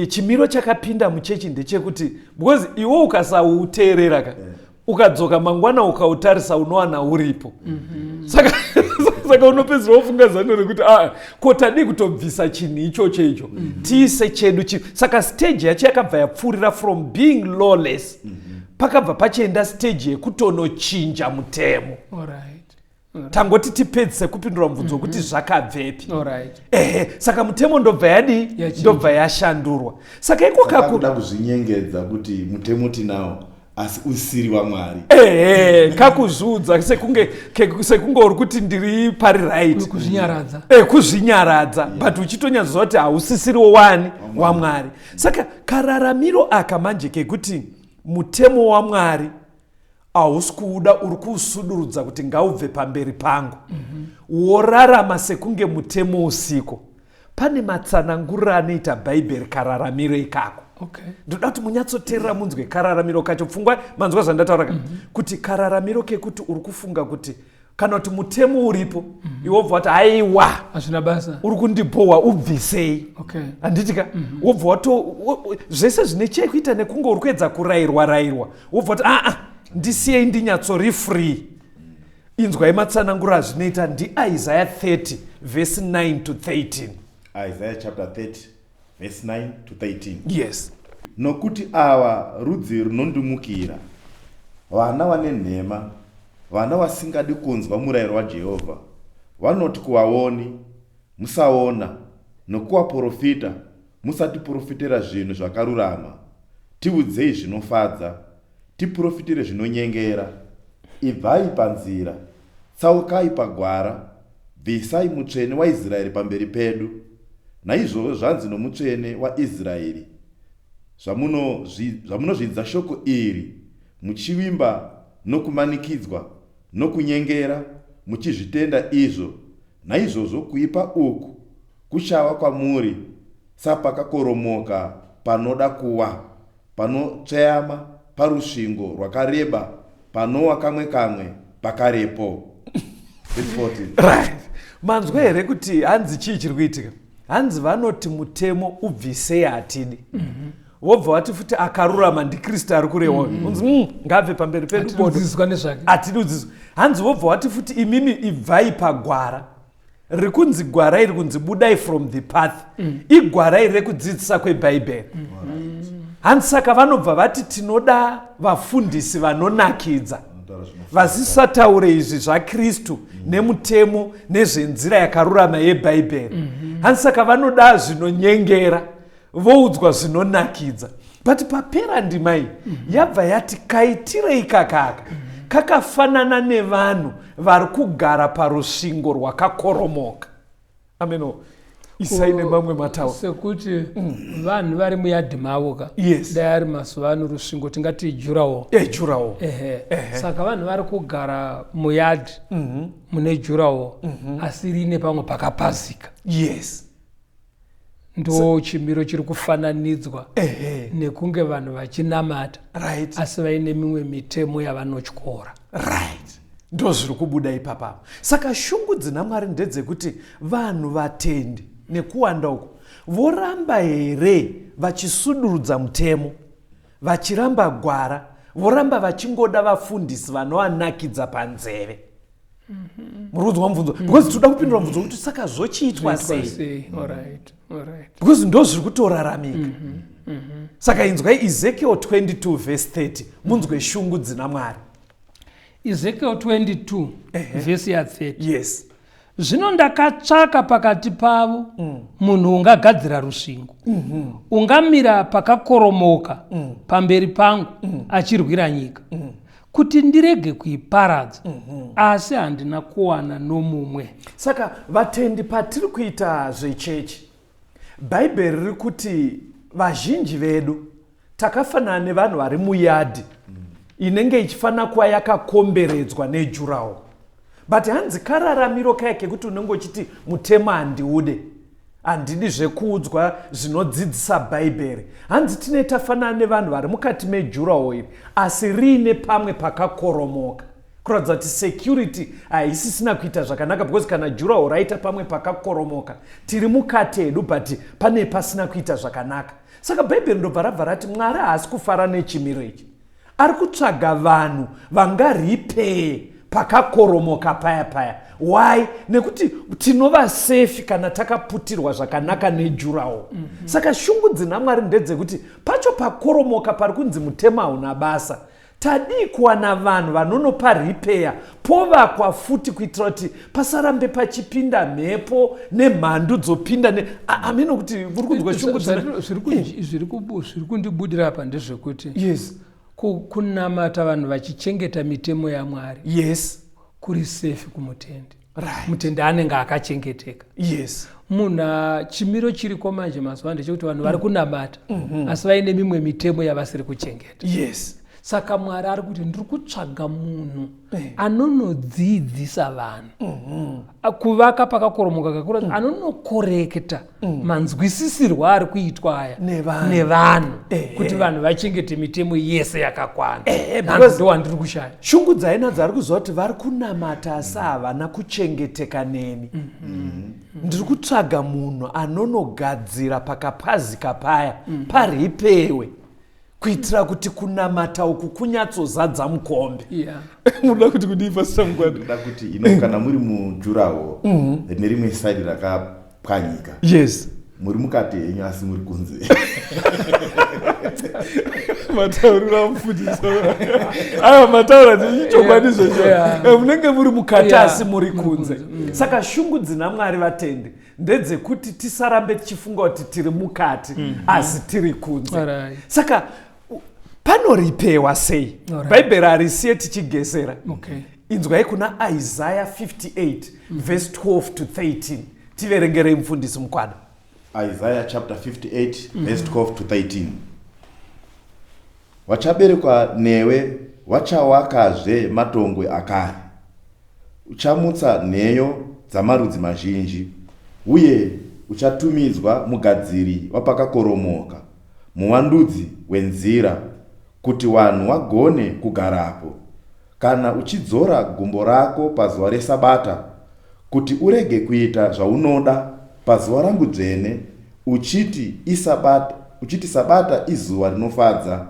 Speaker 3: chimiro chakapinda muchechi ndechekuti, because iwe ukasauteerera ka, ukadzoka mangwana ukautarisa unowana uripo. Saka unopedzisira wofunga zano rekuti, aa, ko tadii kutobvisa chinhu ichocho icho, tiise chedu chi. Saka stage yacho yakabva yapfuurira from being lawless, pakabva pachienda stage yekutonochinja mutemo. Tangoti tipedzise kupindura mubvunzo wekuti zvakabvepi. Ehe, saka mutemo ndobva yadii?
Speaker 2: Yachinja.
Speaker 3: Ndobva yashandurwa. Saka iko kaku
Speaker 4: Kuda kuzvinyengedza kuti mutemo tinawo asi usiri wamwari.
Speaker 3: Ehe, kakuzviudza sekunge uri kuti ndiri pari right.
Speaker 2: Kuzvinyaradza.
Speaker 3: Kuzvinyaradza, but uchitonyatsoziva kuti hausisiriwo wani wamwari. Saka kararamiro aka manje kekuti mutemo wamwari hausi kuuda, uri kuusudurudza kuti ngaubve pamberi pangu, worarama sekunge mutemo usiko, pane matsananguriro anoita Bhaibheri kararamiro ikako. Ndoda kuti munyatsoteerera munzwe kararamiro kacho. Pfungwa manzwa zvandataura ka, kuti kararamiro kekuti uri kufunga kuti kana kuti mutemo uripo, iwe wobva wati, "Aiwa,
Speaker 2: Hazvina basa.
Speaker 3: uri kundibhowa, ubvisei." Handiti ka, wobva wato zvese zvine chekuita nekunge uri kuedza kurayirwa rayirwa, wobva wati, "Aa, ndisiyei ndinyatsori free." Inzwai matsananguro azvinoita ndiIsaiah 30 vhesi 9 to 13.
Speaker 4: Isaiah chapter 30 verse 9 to 13.
Speaker 3: Yes.
Speaker 4: Nokuti ava rudzi runondimukira, vana vane nhema, vana vasingadi kunzwa murayiro waJehovha. Vanoti kuvaoni, "Musaona," nokuvaprofita, "Musatiprofitira zvinhu zvakarurama. Tiudzei zvinofadza, tiprofitire zvinonyengera. Ibvai panzira, tsaukai pagwara, bvisai Mutsvene waIsraeri pamberi pedu." Naizvozvo zvanzi noMutsvene waIsraeri: Zvamunozvidza shoko iri, muchivimba nokumanikidzwa nokunyengera, muchizvitenda izvo, naizvozvo kuipa uku kuchava kwamuri sapakakoromoka panoda kuwa, panotsveyama parusvingo rwakareba, panowa kamwe kamwe pakarepo. Verse 14.
Speaker 3: Right, manzwa here kuti hanzi chii chiri kuitika? Hanzi vanoti mutemo ubvisei, hatidi. Vobva vati futi akarurama ndiKristu ari kurehwa, unzi ngabve pamberi pedu bodo.
Speaker 2: Kudzidziswa nezvake.
Speaker 3: Hatidi kudzidziswa. Hanzi vobva vati futi, imimi ibvai pagwara. Riri kunzi gwara iri kunzi budai from the path, igwara iri rekudzidzisa kwebhaibheri. Hanzi saka vanobva vati tinoda vafundisi vanonakidza, vasisataure izvi zvaKristu nemutemo nezvenzira yakarurama yebhaibheri. Hanzi saka vanoda zvinonyengera, voudzwa zvinonakidza. But papera ndima iyi, yabva yati kaitirei kakaka kakafanana nevanhu vari kugara parusvingo rwakakoromoka. Ameno, isai nemamwe matauro.
Speaker 2: Sekuti vanhu vari muyadhi mavo ka. Dai ari mazuva ano rusvingo tingati durawall.
Speaker 3: Durawall.
Speaker 2: Ehe, saka vanhu vari kugara muyadhi mune durawall, asi rine pamwe pakapazika. Ndo chimiro chiri kufananidzwa nekunge vanhu vachinamata, asi vaine mimwe mitemo yavanotyora.
Speaker 3: Right, ndo zviri kubuda ipapapa. Saka shungu dzina Mwari ndedzekuti vanhu vatendi nekuwanda uku voramba here vachisudurudza mutemo, vachiramba gwara, voramba vachingoda vafundisi vanovanakidza panzeve. Muri kunzwa mubvunzo? Because tinoda kupindura mubvunzo wekuti saka zvochiitwa
Speaker 2: Zvoitwa
Speaker 3: sei?
Speaker 2: sei? Alright, alright.
Speaker 3: Because ndo zviri kutoraramika. Saka inzwai Ezekiel 22 vhesi 30, munzwe shungu dzina Mwari.
Speaker 2: Ezekiel 22 vhesi ya30.
Speaker 3: Yes.
Speaker 2: Zvino ndakatsvaka pakati pavo munhu ungagadzira rusvingo, ungamira pakakoromoka pamberi pangu achirwira nyika, kuti ndirege kuiparadza, asi handina kuwana nomumwe.
Speaker 3: Saka vatendi, patiri kuita zvechechi, Bhaibheri riri kuti vazhinji vedu takafanana nevanhu vari muyadhi inenge ichifanira kuva yakakomberedzwa nedurawall, but hanzi kararamiro kaya kekuti unenge uchiti mutemo handiude, handidi zvekuudzwa zvinodzidzisa Bhaibheri, hanzi tine tafanana nevanhu vari mukati medurawall iri, asi riine pamwe pakakoromoka, kuratidza kuti security haisisina kuita zvakanaka, because kana durawall raita pamwe pakakoromoka, tiri mukati hedu, but pane pasina kuita zvakanaka. Saka Bhaibheri ndobva rabva rati Mwari haasi kufara nechimiro ichi, ari kutsvaga vanhu vangaripeye pakakoromoka paya paya. Why? Nekuti tinova safe kana takaputirwa zvakanaka nedurawall. Saka shungu dzina Mwari ndedzekuti pacho pakoromoka pari kunzi mutemo hauna basa, tadii kuwana vanhu vanonopa repair, povakwa futi, kuitira kuti pasarambe pachipinda mhepo nemhandu dzopinda ne ameno kuti muri kunzwa shungu dzina.
Speaker 2: Zviri kundibudira apa ndezvekuti kunamata vanhu vachichengeta mitemo yaMwari kuri safe kumutendi. Mutendi anenge akachengeteka. Munhu chimiro chiriko manje mazuva ndechekuti vanhu vari kunamata, asi vaine mimwe mitemo yavasiri kuchengeta. Saka Mwari ari kuti ndiri kutsvaga munhu anonodzidzisa vanhu kuvaka pakakoromoka kakura, anonokorekta manzwisisirwo ari kuitwa aya
Speaker 3: Nevanhu.
Speaker 2: nevanhu, kuti vanhu vachengete mitemo yese yakakwana.
Speaker 3: Because
Speaker 2: Ndo wandiri kushaya.
Speaker 3: Shungu dzainadzo, ari kuziva kuti vari kunamata asi havana kuchengeteka neni. Ndiri kutsvaga munhu anonogadzira pakapazika paya, paripewe, kuitira kuti kunamata uku kunyatsozadza mukombe. Munoda kuti kudii, Pastor Mugwada?
Speaker 4: Ndoda kuti ino kana muri mudurawall rine rimwe side rakapwanyika, muri mukati henyu asi muri kunze.
Speaker 3: Matauriro amufundisa aiwa, mataura ichokwadi zvecho. Munenge muri mukati, asi muri kunze. Saka shungu dzina Mwari, vatendi, ndedzekuti tisarambe tichifunga kuti tiri mukati asi tiri kunze. Saka panoripewa sei? Bhaibheri harisiye tichigesera. Inzwai kuna Isaiah 58 verse 12 to 13. Tiverengerei, mufundisi Mukwana.
Speaker 4: Isaiah chapter 58 verse 12 to 13. Wachaberekwa newe wachawakazve matongwe akare, uchamutsa nheyo dzamarudzi mazhinji, uye uchatumidzwa mugadziri wapakakoromoka, muvandudzi wenzira, kuti vanhu vagone kugarapo. Kana uchidzora gumbo rako pazuva reSabata, kuti urege kuita zvaunoda pazuva rangu dzvene, uchiti isabata, uchiti Sabata izuva rinofadza,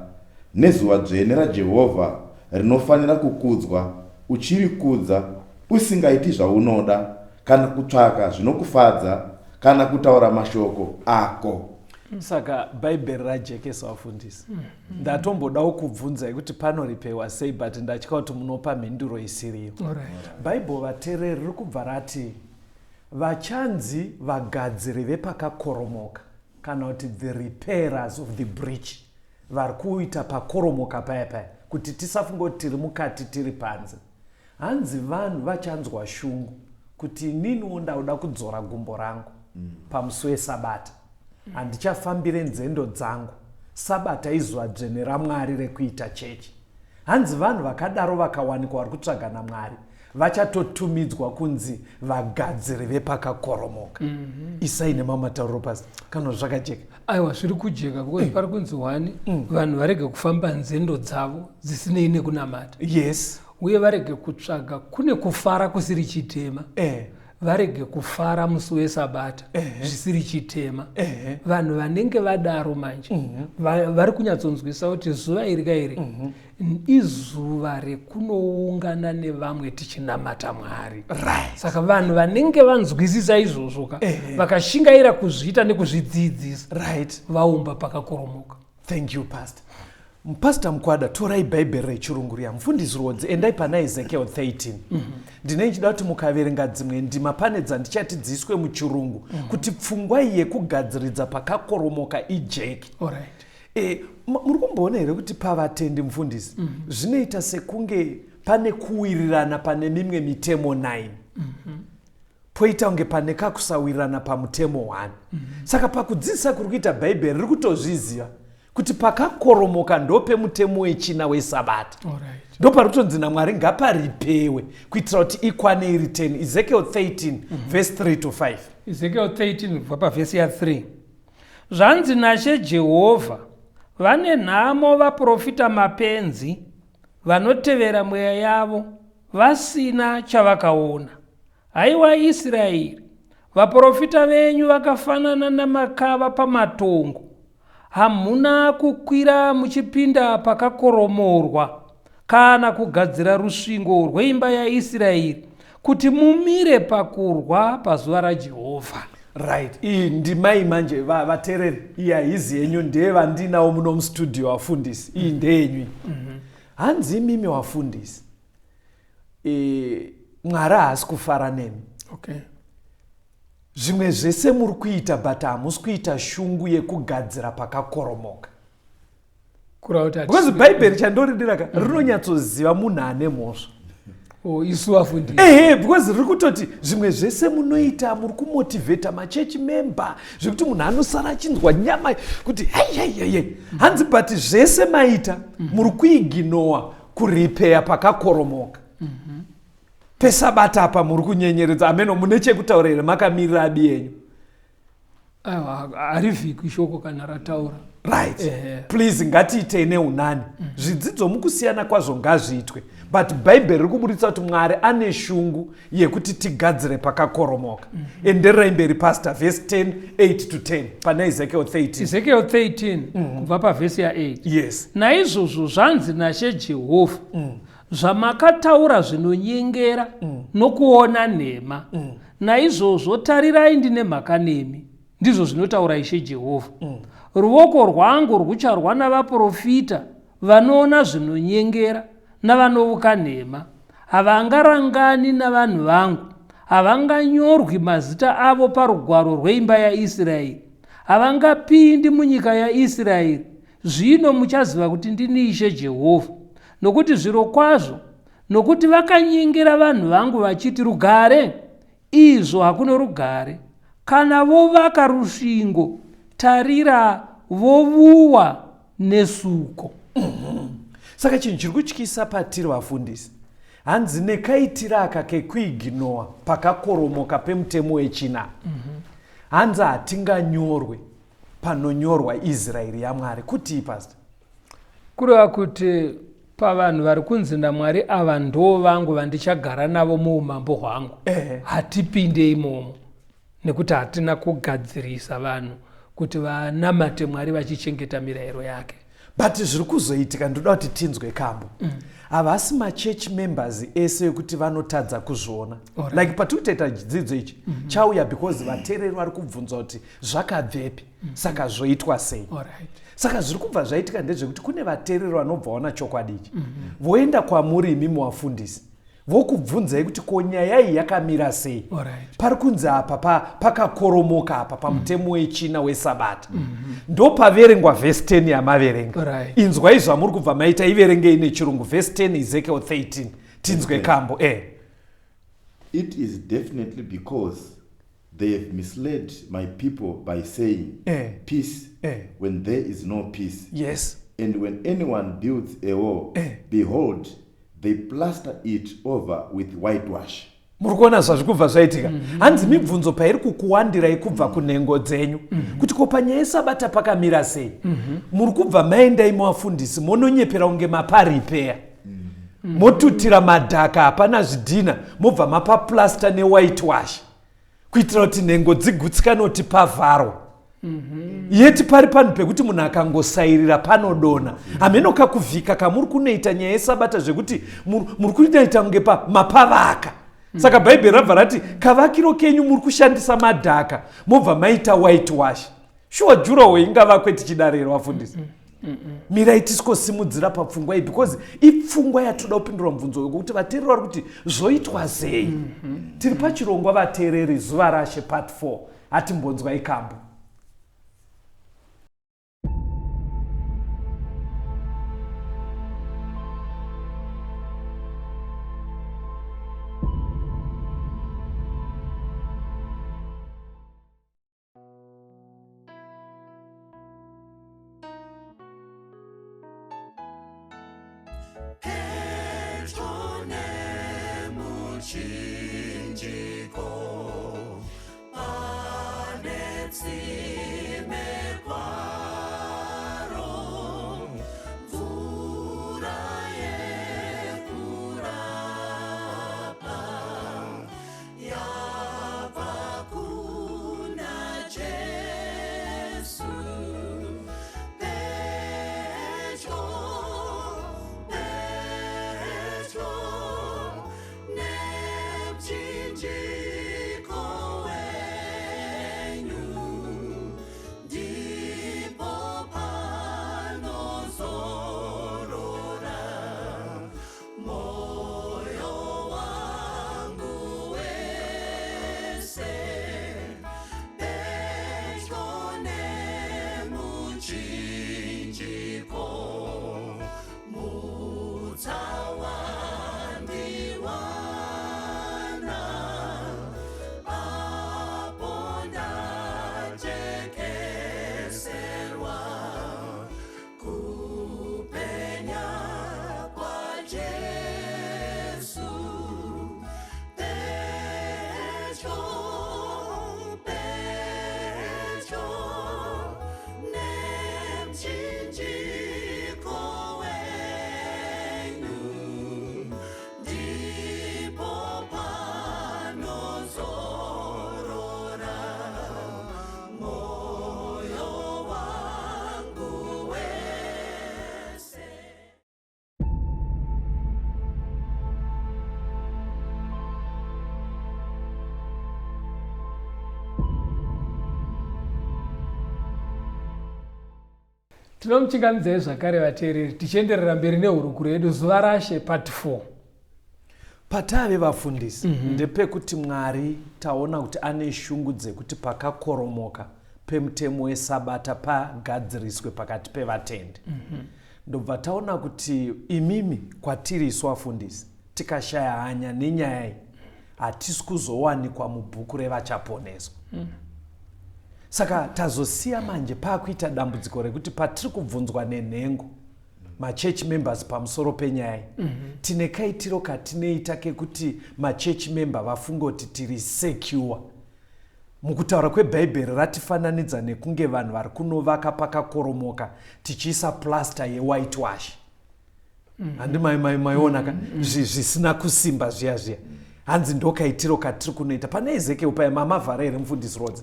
Speaker 4: nezuva dzvene raJehovha rinofanira kukudzwa, uchirikudza, usingaiti zvaunoda, kana kutsvaka zvinokufadza, kana kutaura mashoko ako.
Speaker 3: Saka Bhaibheri rajekesa, vafundisi. Ndatombodawo kubvunzai kuti panoripewa sei, but ndatya kuti munopa mhinduro isiriyo. Bhaibheri, vateereri, riri kubva rati vachanzi vagadziri vepakakoromoka, kana kuti the repairers of the breach, vari kuita pakoromoka paya paya, kuti tisafunga kuti tiri mukati tiri panze. Hanzi vanhu vachanzwa shungu kuti ininiwo ndauda kudzora gumbo rangu pamusi weSabata, handichafambire nzendo dzangu, Sabata izuva dzvene raMwari rekuita chechi. Hanzi vanhu vakadaro vakawanikwa vari kutsvaga naMwari vachatotumidzwa kunzi vagadziri vepakakoromoka. Isai nemamatauriro pasi kana zvakajeka.
Speaker 2: Aiwa, zviri kujeka, because pari kunzi one, vanhu varege kufamba nzendo dzavo dzisinei nekunamata, uye varege kutsvaga kune kufara kusiri chitema. Varege kufara musi wesabata zvisiri chitema. Vanhu vanenge vadaro manje vari kunyatsonzwisa kuti zuva iri kairi izuva rekunoungana nevamwe tichinamata Mwari. Saka vanhu vanenge vanzwisisa izvozvo ka, vakashingaira kuzviita nekuzvidzidzisa, vaumba pakakoromoka.
Speaker 3: Thank you, Pastor. Pastor Mukwada, torai Bhaibheri rechirungu riya. Mufundisi Rwodzi, endai pana Ezekiel 13. Ndine ndichida kuti mukaverenga dzimwe ndima pane dzandichati dziiswe muchirungu kuti pfungwa iyi yekugadziridza pakakoromoka ijeke. Muri kumboona here kuti pavatendi, mufundisi, zvinoita sekunge pane kuwirirana pane mimwe mitemo 9, poita kunge pane kakusawirirana pamutemo 1? Saka pakudzidzisa kuri kuita Bhaibheri, riri kutozviziva kuti pakakoromoka ndopemutemo wechina wesabata. Ndopari kutonzi naMwari ngaparipewe kuitira kuti ikwane iri 10. Ezekiel 13 verse 3 to 5.
Speaker 2: Ezekiel 13 kubva pavhesi ya3. Zvanzi naShe Jehovha: Vane nhamo vaprofita mapenzi vanotevera mweya yavo vasina chavakaona. Haiwa Israeri, vaprofita venyu vakafanana namakava pamatongo. Hamuna kukwira muchipinda pakakoromorwa kana kugadzira rusvingo rweimba yaIsraeri kuti mumire pakurwa pazuva raJehovha.
Speaker 3: Right, iyi ndimai manje, vateereri, iyi haizi yenyu, ndeyevandinawo muno mustudio. Vafundisi, iyi ndeyenyu. Hanzi imimi vafundisi, Mwari haasi kufara nemi. Zvimwe zvese muri kuita, but hamusi kuita shungu yekugadzira pakakoromoka.
Speaker 2: Kureva kuti
Speaker 3: Because Bhaibheri chandoridira ka, rinonyatsoziva munhu ane mhosva.
Speaker 2: Oh, isu vafundisi?
Speaker 3: Ehe, because riri kutoti zvimwe zvese munoita, muri kumotivheta machechi member zvekuti munhu anosara achinzwa nyama kuti hei hei hei hei. Hanzi but zvese maita, muri kuiginowa kuripeya pakakoromoka pesabata apa, muri kunyenyeredza. Ameno mune chekutaura here makamirira abi yenyu?
Speaker 2: Aiwa, harivhikwi shoko kana rataura.
Speaker 3: Right. Please, ngatiitei neunani. Zvidzidzo mukusiyana kwazvo ngazviitwe, but Bhaibheri riri kuburitsa kuti Mwari ane shungu yekuti tigadzire pakakoromoka. Endererai mberi, Pastor, verse 10, 8 to 10 pana Ezekiel 13.
Speaker 2: Ezekiel 13 kubva pavhesi ya8.
Speaker 3: Yes.
Speaker 2: Naizvozvo zvanzi naShe Jehovha: Zvamakataura zvinonyengera nokuona nhema. Naizvozvo tarirai, ndine mhaka nemi, ndizvo zvinotaura Ishe Jehovha. Ruoko rwangu rwucharwa navaprofita vanoona zvinonyengera navanovuka nhema. Havangarangani navanhu vangu, havanganyorwi mazita avo parugwaro rweimba yaIsraeri, havangapindi munyika yaIsraeri. Zvino muchaziva kuti ndini Ishe Jehovha. Nokuti zviro kwazvo, nokuti vakanyengera vanhu vangu vachiti, 'Rugare,' izvo hakuno rugare. Kana vovaka rusvingo, tarira, vovuwa nesuko.
Speaker 3: Saka chinhu chiri kutyisa patiri vafundisi, hanzi nekaitira aka kekuiginowa pakakoromoka pemutemo wechina, hanzi hatinganyorwe panonyorwa Israeri yaMwari. Kutii, Pastor?
Speaker 2: Kureva kuti pavanhu vari kunzi naMwari, ava ndo vangu vandichagara navo muumambo hwangu, hatipinde imomo nekuti hatina kugadzirisa vanhu kuti vanamate Mwari vachichengeta mirayiro yake.
Speaker 3: But zviri kuzoitika, ndoda kuti tinzwe kambo. Havasi machurch members ese ekuti vanotadza kuzviona. Like patiri kutoita chidzidzo ichi, chauya because vateereri vari kubvunza kuti zvakabvepi, saka zvoitwa sei. Saka zviri kubva zvaitika ndezvekuti kune vateereri vanobva vaona chokwadi ichi, voenda kwamuri imimi wafundisi, vokubvunzai kuti ko nyaya iyi yakamira sei. Pari kunzi apa pakakoromoka apa pamutemo wechina wesabata, ndopaverengwa vhesi 10 yamaverenga. Inzwai zvamuri kubva maita. Iverengei nechirungu, vhesi 10, Ezekiel 13, tinzwe kambo.
Speaker 4: It is definitely because they have misled my people by saying, 'Peace,' when there is no peace. And when anyone builds a wall, behold, they plaster it over with whitewash.
Speaker 3: Muri kuona zvazvi kubva zvaitika? Hanzi mibvunzo pairi kukuwandirai kubva kunhengo dzenyu kuti ko panyaya yesabata pakamira sei, muri kubva maendai muvafundisi, mononyepera kunge maparipeya, motutira madhaka, hapana zvidhina, mobva mapaplasta newhitewash. Kuitira kuti nhengo dzigutsikane kuti pavharwa. Yeti pari panhu pekuti munhu akangosairira panodona. Hameno kakuvhika kamuri kunoita nyaya yesabata zvekuti muri kunoita kunge mapavaka. Saka Bhaibheri rabva rati kavakiro kenyu muri kushandisa madhaka mobva maita whitewash. Shuwa juraho ingavakwe tichidarero vafundisi. Mirai tisikosimudzira papfungwa iyi because ipfungwa yatoda kupindura mubvunzo wekuti vateereri vari kuti zvoitwa sei. Tiri pachirongwa vateereri zuva rashe part 4 hatimbonzwa ikambo.
Speaker 2: Tinomuchingamidzai zvakare vateereri tichienderera mberi nehurukuro yedu zuva rashe part 4.
Speaker 3: Patave vafundisi ndepekuti Mwari taona kuti ane shungu dzekuti pakakoromoka pemutemo wesabata pagadziriswe pakati pevatendi. Ndobva taona kuti imimi kwatiri isu vafundisi tikashaya hanya nenyaya iyi hatisi kuzowanikwa mubhuku revachaponeswa. Saka tazosiya manje paakuita dambudziko rekuti patiri kubvunzwa nenhengo machurch members pamusoro penyaya iyi. Tine kaitiro katinoita kekuti machurch member vafunge kuti tiri secure. Mukutaura kwebhaibheri ratifananidza nekunge vanhu vari kunovaka pakakoromoka tichiisa plaster yewhitewash. Handi maiona ka zvisina kusimba zviya zviya. Hanzi ndokaitiro katiri kunoita pane Ezekiel paya mamavhara here mufundisi Rodzi?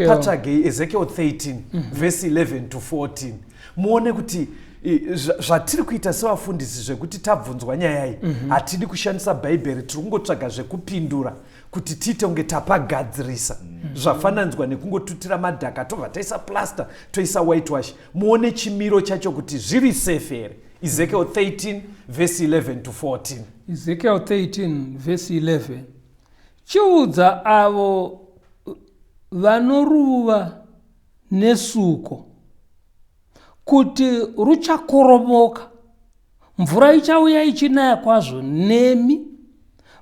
Speaker 3: Patsvagei Ezekiel 13 verse 11 to 14 muone kuti zvatiri kuita sevafundisi zvekuti tabvunzwa nyaya iyi hatidi kushandisa bhaibheri, tiri kungotsvaga zvekupindura kuti tiite kunge tapagadzirisa. Zvafananidzwa nekungotutira madhaka tobva taisa plaster toisa whitewash. Muone chimiro chacho kuti zviri safe here. Ezekiel 13 verse 11 to 14.
Speaker 2: Ezekiel 13 verse 11. Chiudza avo vanoruva nesuko kuti ruchakoromoka, mvura ichauya ichinaya kwazvo nemi,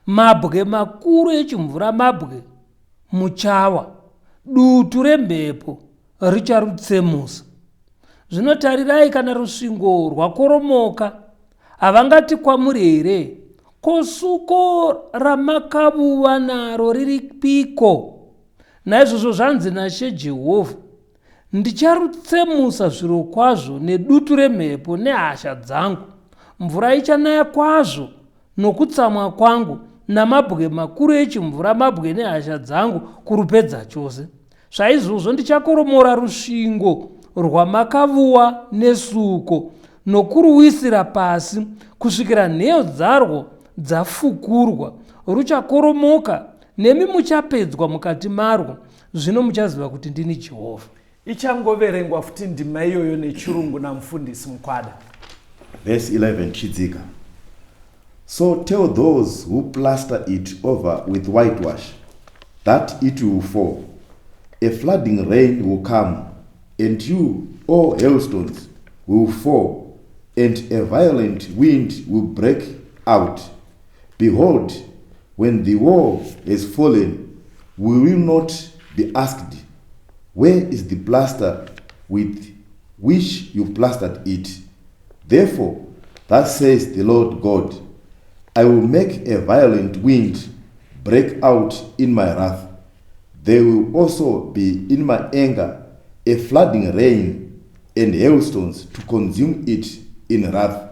Speaker 2: mabwe makuru echimvura mabwe muchawa, dutu remhepo richarutsemusa. Zvino tarirai, kana rusvingo rwakoromoka, havangati kwamuri here, ko suko ramakavuva naro riripiko? Naizvozvo zvanzi naShe Jehovha, ndicharutsemusa zvirokwazvo nedutu remhepo nehasha dzangu, mvura ichanaya kwazvo nokutsamwa kwangu, namabwe makuru echimvura mabwe nehasha dzangu kurupedza chose. Saizvozvo ndichakoromora rusvingo rwamakavuwa nesuko nokuruwisira pasi kusvikira nheyo dzarwo dzafukurwa, ruchakoromoka, nemi muchapedzwa mukati marwo, zvino muchaziva kuti ndini Jehovha.
Speaker 3: Ichangoverengwa futi ndima iyoyo nechirungu namufundisi Mukwada.
Speaker 4: Verse 11 Chidzika. So tell those who plaster it over with whitewash that it will fall. A flooding rain will come, and you, O hailstones, will fall, and a violent wind will break out. Behold, when the wall has fallen, we will not be asked, Where is the plaster with which you plastered it? Therefore, thus says the Lord God, I will make a violent wind break out in my wrath. There will also be in my anger a flooding rain and hailstones to consume it in wrath.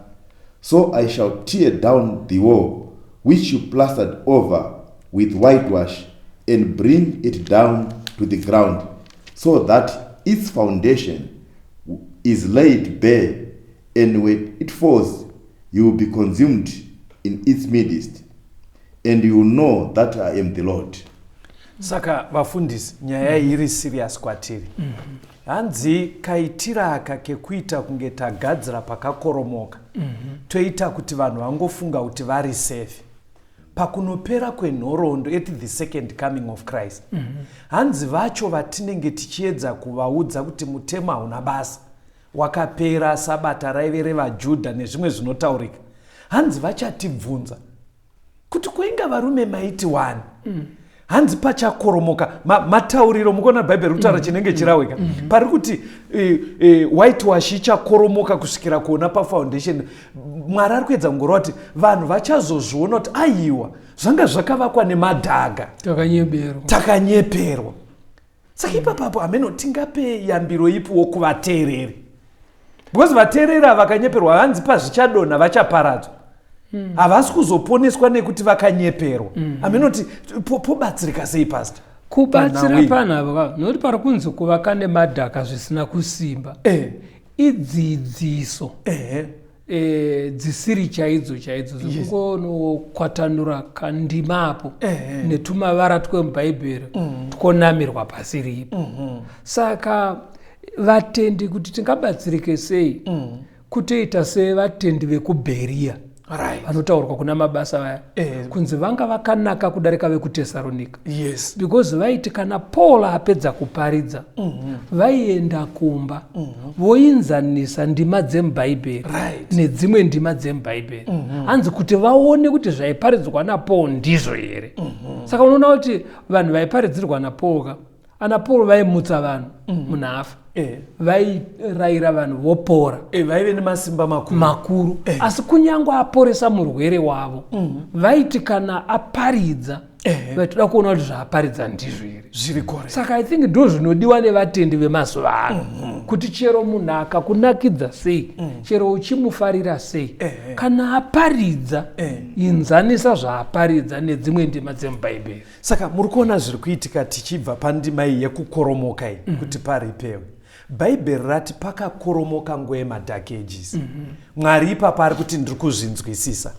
Speaker 4: So I shall tear down the wall which you plastered over with whitewash and bring it down to the ground, so that its foundation is laid bare, and when it falls, you will be consumed in its midst, and you will know that I am the Lord.
Speaker 3: Saka vafundisi, nyaya iyi iri serious kwatiri. Hanzi kaitira aka kekuita kunge tagadzira pakakoromoka, toita kuti vanhu vangofunga kuti vari safe. Pakunopera kwenhoroondo at the second coming of Christ, hanzi vacho vatinenge tichiedza kuvaudza kuti mutemo hauna basa, wakapera, sabata raive revaJudha nezvimwe zvinotaurika, hanzi vachatibvunza kuti koinga varume maiti wani. Hanzi pachakoromoka matauriro mukuona Bhaibheri kutaura chinenge chiraweka pari kuti whitewash ichakoromoka kusvikira kuona pafoundation. Mwari ari kuedza kungoreva kuti vanhu vachazozviona kuti aiwa, zvanga zvakavakwa nemadhaga.
Speaker 2: Takanyeberwa.
Speaker 3: Takanyeperwa. Saka ipapapo hameno tingape yambiro ipiwo kuvateereri, because vateereri ava vakanyeperwa, hanzi pazvichadonha vachaparadzwa. Havasi kuzoponeswa nekuti vakanyeperwa. Haminoti pobatsirika sei, pastor?
Speaker 2: Kubatsira
Speaker 3: Panhau iyi.
Speaker 2: Panhavo ka, nokuti pari kunzi kuvaka nemadhaka zvisina kusimba idzidziso dzisiri chaidzo chaidzo, dzekungonokwatanura kandimapo netumavara twemubhaibheri twonamirwa pasi ripo. Saka vatendi kuti tingabatsirike sei, kutoita sevatendi vekuBheriya vanotaurwa kuna Mabasa vaya, kunzi vanga vakanaka kudarika vekuTesaronika, because vaiti kana Paul apedza kuparidza, vaienda kumba voinzanisa ndima dzemubhaibheri nedzimwe ndima dzemubhaibheri, hanzi kuti vaone kuti zvaiparidzwa naPaul ndizvo here. Saka unoona kuti vanhu vaiparidzirwa naPaul ka, ana Paul vaimutsa vanhu munhu afa, vairayira vanhu vopora.
Speaker 3: Vaive nemasimba makuru.
Speaker 2: Makuru. Asi kunyange aporesa murwere wavo, vaiti kana aparidza, vaitoda kuona kuti zvaaparidza ndizvo here.
Speaker 3: Zviri correct.
Speaker 2: Saka I think ndo zvinodiwa nevatendi vemazuva ano, kuti chero munhu akakunakidza sei, chero uchimufarira sei, kana aparidza, inzanisa zvaaparidza nedzimwe ndima dzemubhaibheri.
Speaker 3: Saka muri kuona zviri kuitika tichibva pandima iyi yekukoromoka iyi, kuti paripewe. Bhaibheri rati pakakoromoka nguva yemadark ages. Mwari ipapo ari kuti ndiri kuzvinzwisisa.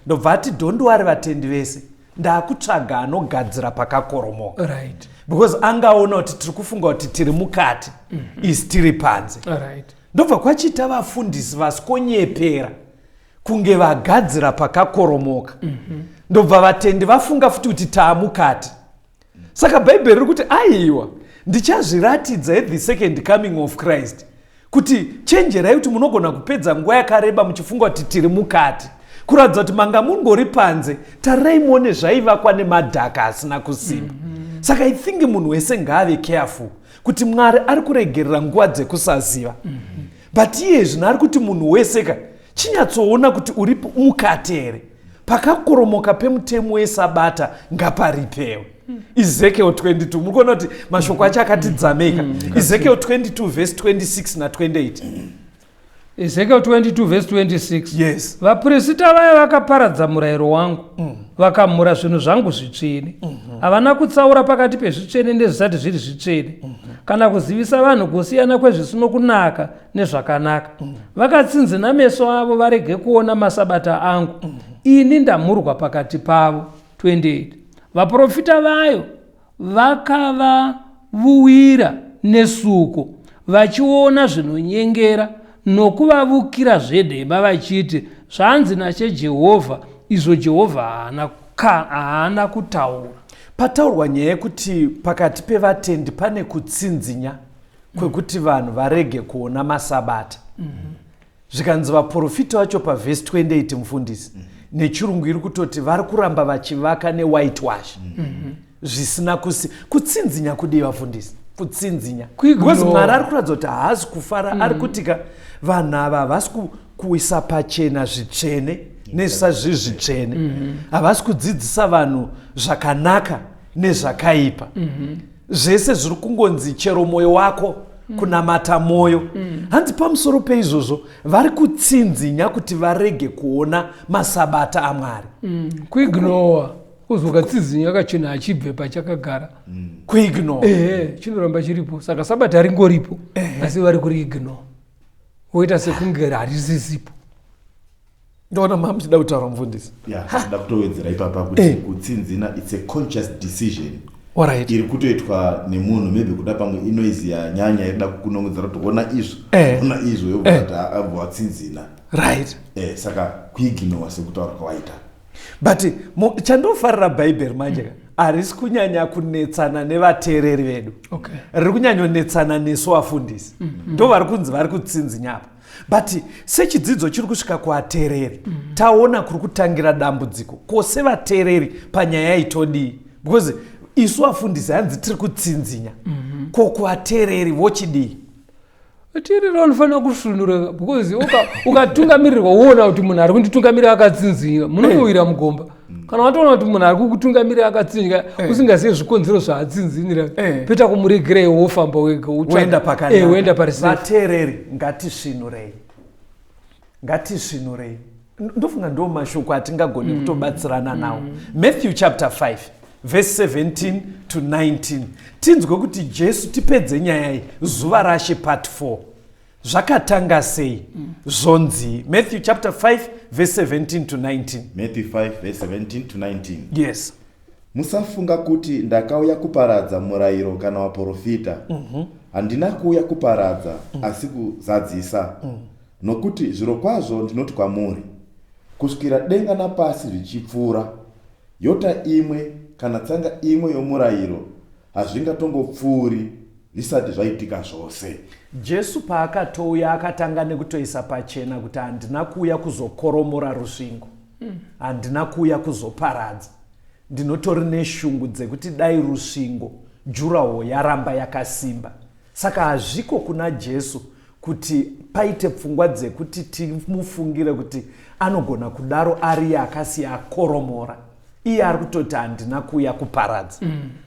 Speaker 3: Ndobva ati, "Don't worry, vatendi vese, ndaakutsvaga anogadzira pakakoromoka," because angaona kuti tiri kufunga kuti tiri mukati, isi tiri panze. Ndobva kwachiita vafundisi vasikonyepera kunge vagadzira pakakoromoka. Ndobva vatendi vafunga futi kuti taamukati. Saka Bhaibheri riri kuti aiwa, ndichazviratidza at the second coming of Christ kuti chenjerai kuti munogona kupedza nguva yakareba muchifunga kuti tiri mukati, kuratidza kuti manga mungori panze. Tarirai muone zvaivakwa nemadhaka asina kusimba. Saka I think munhu wese ngaave careful kuti Mwari ari kuregerera nguva dzekusaziva, but iye zvino ari kuti munhu wese ka, chinyatsoona kuti uri mukati here. Pakakoromoka pemutemo wesabata ngaparipewe. Ezekiel 22, muri kuona kuti mashoko acho akati dzameka. Ezekiel 22 vhesi 26 na28.
Speaker 2: Ezekiel 22 verse 26.
Speaker 3: Yes.
Speaker 2: Vaprista vaya vakaparadza murayiro wangu, vakamhura zvinhu zvangu zvitsvene. Havana kutsaura pakati pezvitsvene nezvisati zviri zvitsvene, kana kuzivisa vanhu kusiyana kwezvisino kunaka nezvakanaka. Vakatsinzina meso avo varege kuona masabata angu. Ini ndamhurwa pakati pavo. 28 Vaprofita vayo vakavavuwira nesuko, vachiona zvinonyengera, nokuvavukira zvenhema, vachiti, Zvanzi naShe Jehovha, izvo Jehovha haana, haana kutaura.
Speaker 3: Pataurwa nyaya yekuti pakati pevatendi pane kutsinzinya kwekuti vanhu varege kuona masabata. Zvikanzi vaprofita vacho pavhesi 28, mufundisi, nechirungu iri kutoti vari kuramba vachivaka newhitewash zvisina kusi kutsinzinya. Kudii, vafundisi, kutsinzinya?
Speaker 2: Kuignore.
Speaker 3: Because Mwari ari kuratidza kuti haasi kufara. Ari kutika vanhu ava havasi kuisa pachena zvitsvene nezvisati zviri zvitsvene, havasi kudzidzisa vanhu zvakanaka nezvakaipa. Zvese zviri kungonzi chero mwoyo wako, kunamata mwoyo. Hanzi pamusoro peizvozvo vari kutsinzinya kuti varege kuona masabata aMwari.
Speaker 2: Kuignore, kuzi ukatsinzinya kachinhu hachibve pachakagara.
Speaker 3: Kuignore.
Speaker 2: Ehe, chinoramba chiripo. Saka sabata ringoripo, asi vari kuriignore, voita sekunge harisisipo.
Speaker 3: Ndoona mamuchida kutaura, mufundisi.
Speaker 4: Ya, ndoda kutowedzera ipapa kuti kutsinzina, it's a conscious decision iri kutoitwa nemunhu. Maybe kuda pamwe inoizi yanyanya irida kukunongedzera kuti ona izvo, ona izvo, yobva abva watsinzina. Saka kuignore sekutaura kwawaita.
Speaker 3: But chandofarira Bhaibheri manje ka, harisi kunyanya kunetsana nevateereri vedu, riri kunyanyonetsana nesu vafundisi. Ndo vari kunzi vari kutsinzinya apa, but sechidzidzo chiri kusvika kuvateereri, taona kuri kutangira dambudziko. Ko sevateereri panyaya itodii? Because isu vafundisi hanzi tiri kutsinzinya, ko kuvateereri vochidii?
Speaker 2: Vateereri vanofanira kusvinura, because ukatungamirirwa woona kuti munhu ari kunditungamirira akatsinzinya, munongowira mugomba. Kana watoona kuti munhu ari kukutungamirira akatsinzinya, usingazivi zvikonzero zvaatsinzinira, peta kumuregerei, wofamba wega.
Speaker 3: Woenda pakanaka.
Speaker 2: Woenda pari safe.
Speaker 3: Vateereri, ngatisvinurei, ngatisvinurei. Ndofunga ndo mashoko atingagone kutobatsirana nawo. Matthew chapter 5 verse 17 to 19, tinzwe kuti Jesu, tipedze nyaya iyi, zuva raShe part 4, zvakatanga sei, zvonzi Matthew chapter 5 verse 17 to 19.
Speaker 4: Matthew 5 verse 17 to 19.
Speaker 3: Yes.
Speaker 4: Musafunga kuti ndakauya kuparadza murayiro kana vaprofita. Handina kuuya kuparadza, asi kuzadzisa. Nokuti zvirokwazvo ndinoti kwamuri, kusvikira denga napasi zvichipfuura, yota imwe kana tsanga imwe yomurayiro hazvingatongopfuuri zvisati zvaitika zvose.
Speaker 3: Jesu paakatouya akatanga nekutoisa pachena kuti handina kuuya kuzokoromora rusvingo, handina kuuya kuzoparadza. Ndinotori neshungu dzekuti dai rusvingo durawall yaramba yakasimba. Saka hazviko kuna Jesu kuti paite pfungwa dzekuti timufungire kuti anogona kudaro ariye akasiya akoromora. Iye ari kutoti handina kuuya kuparadza.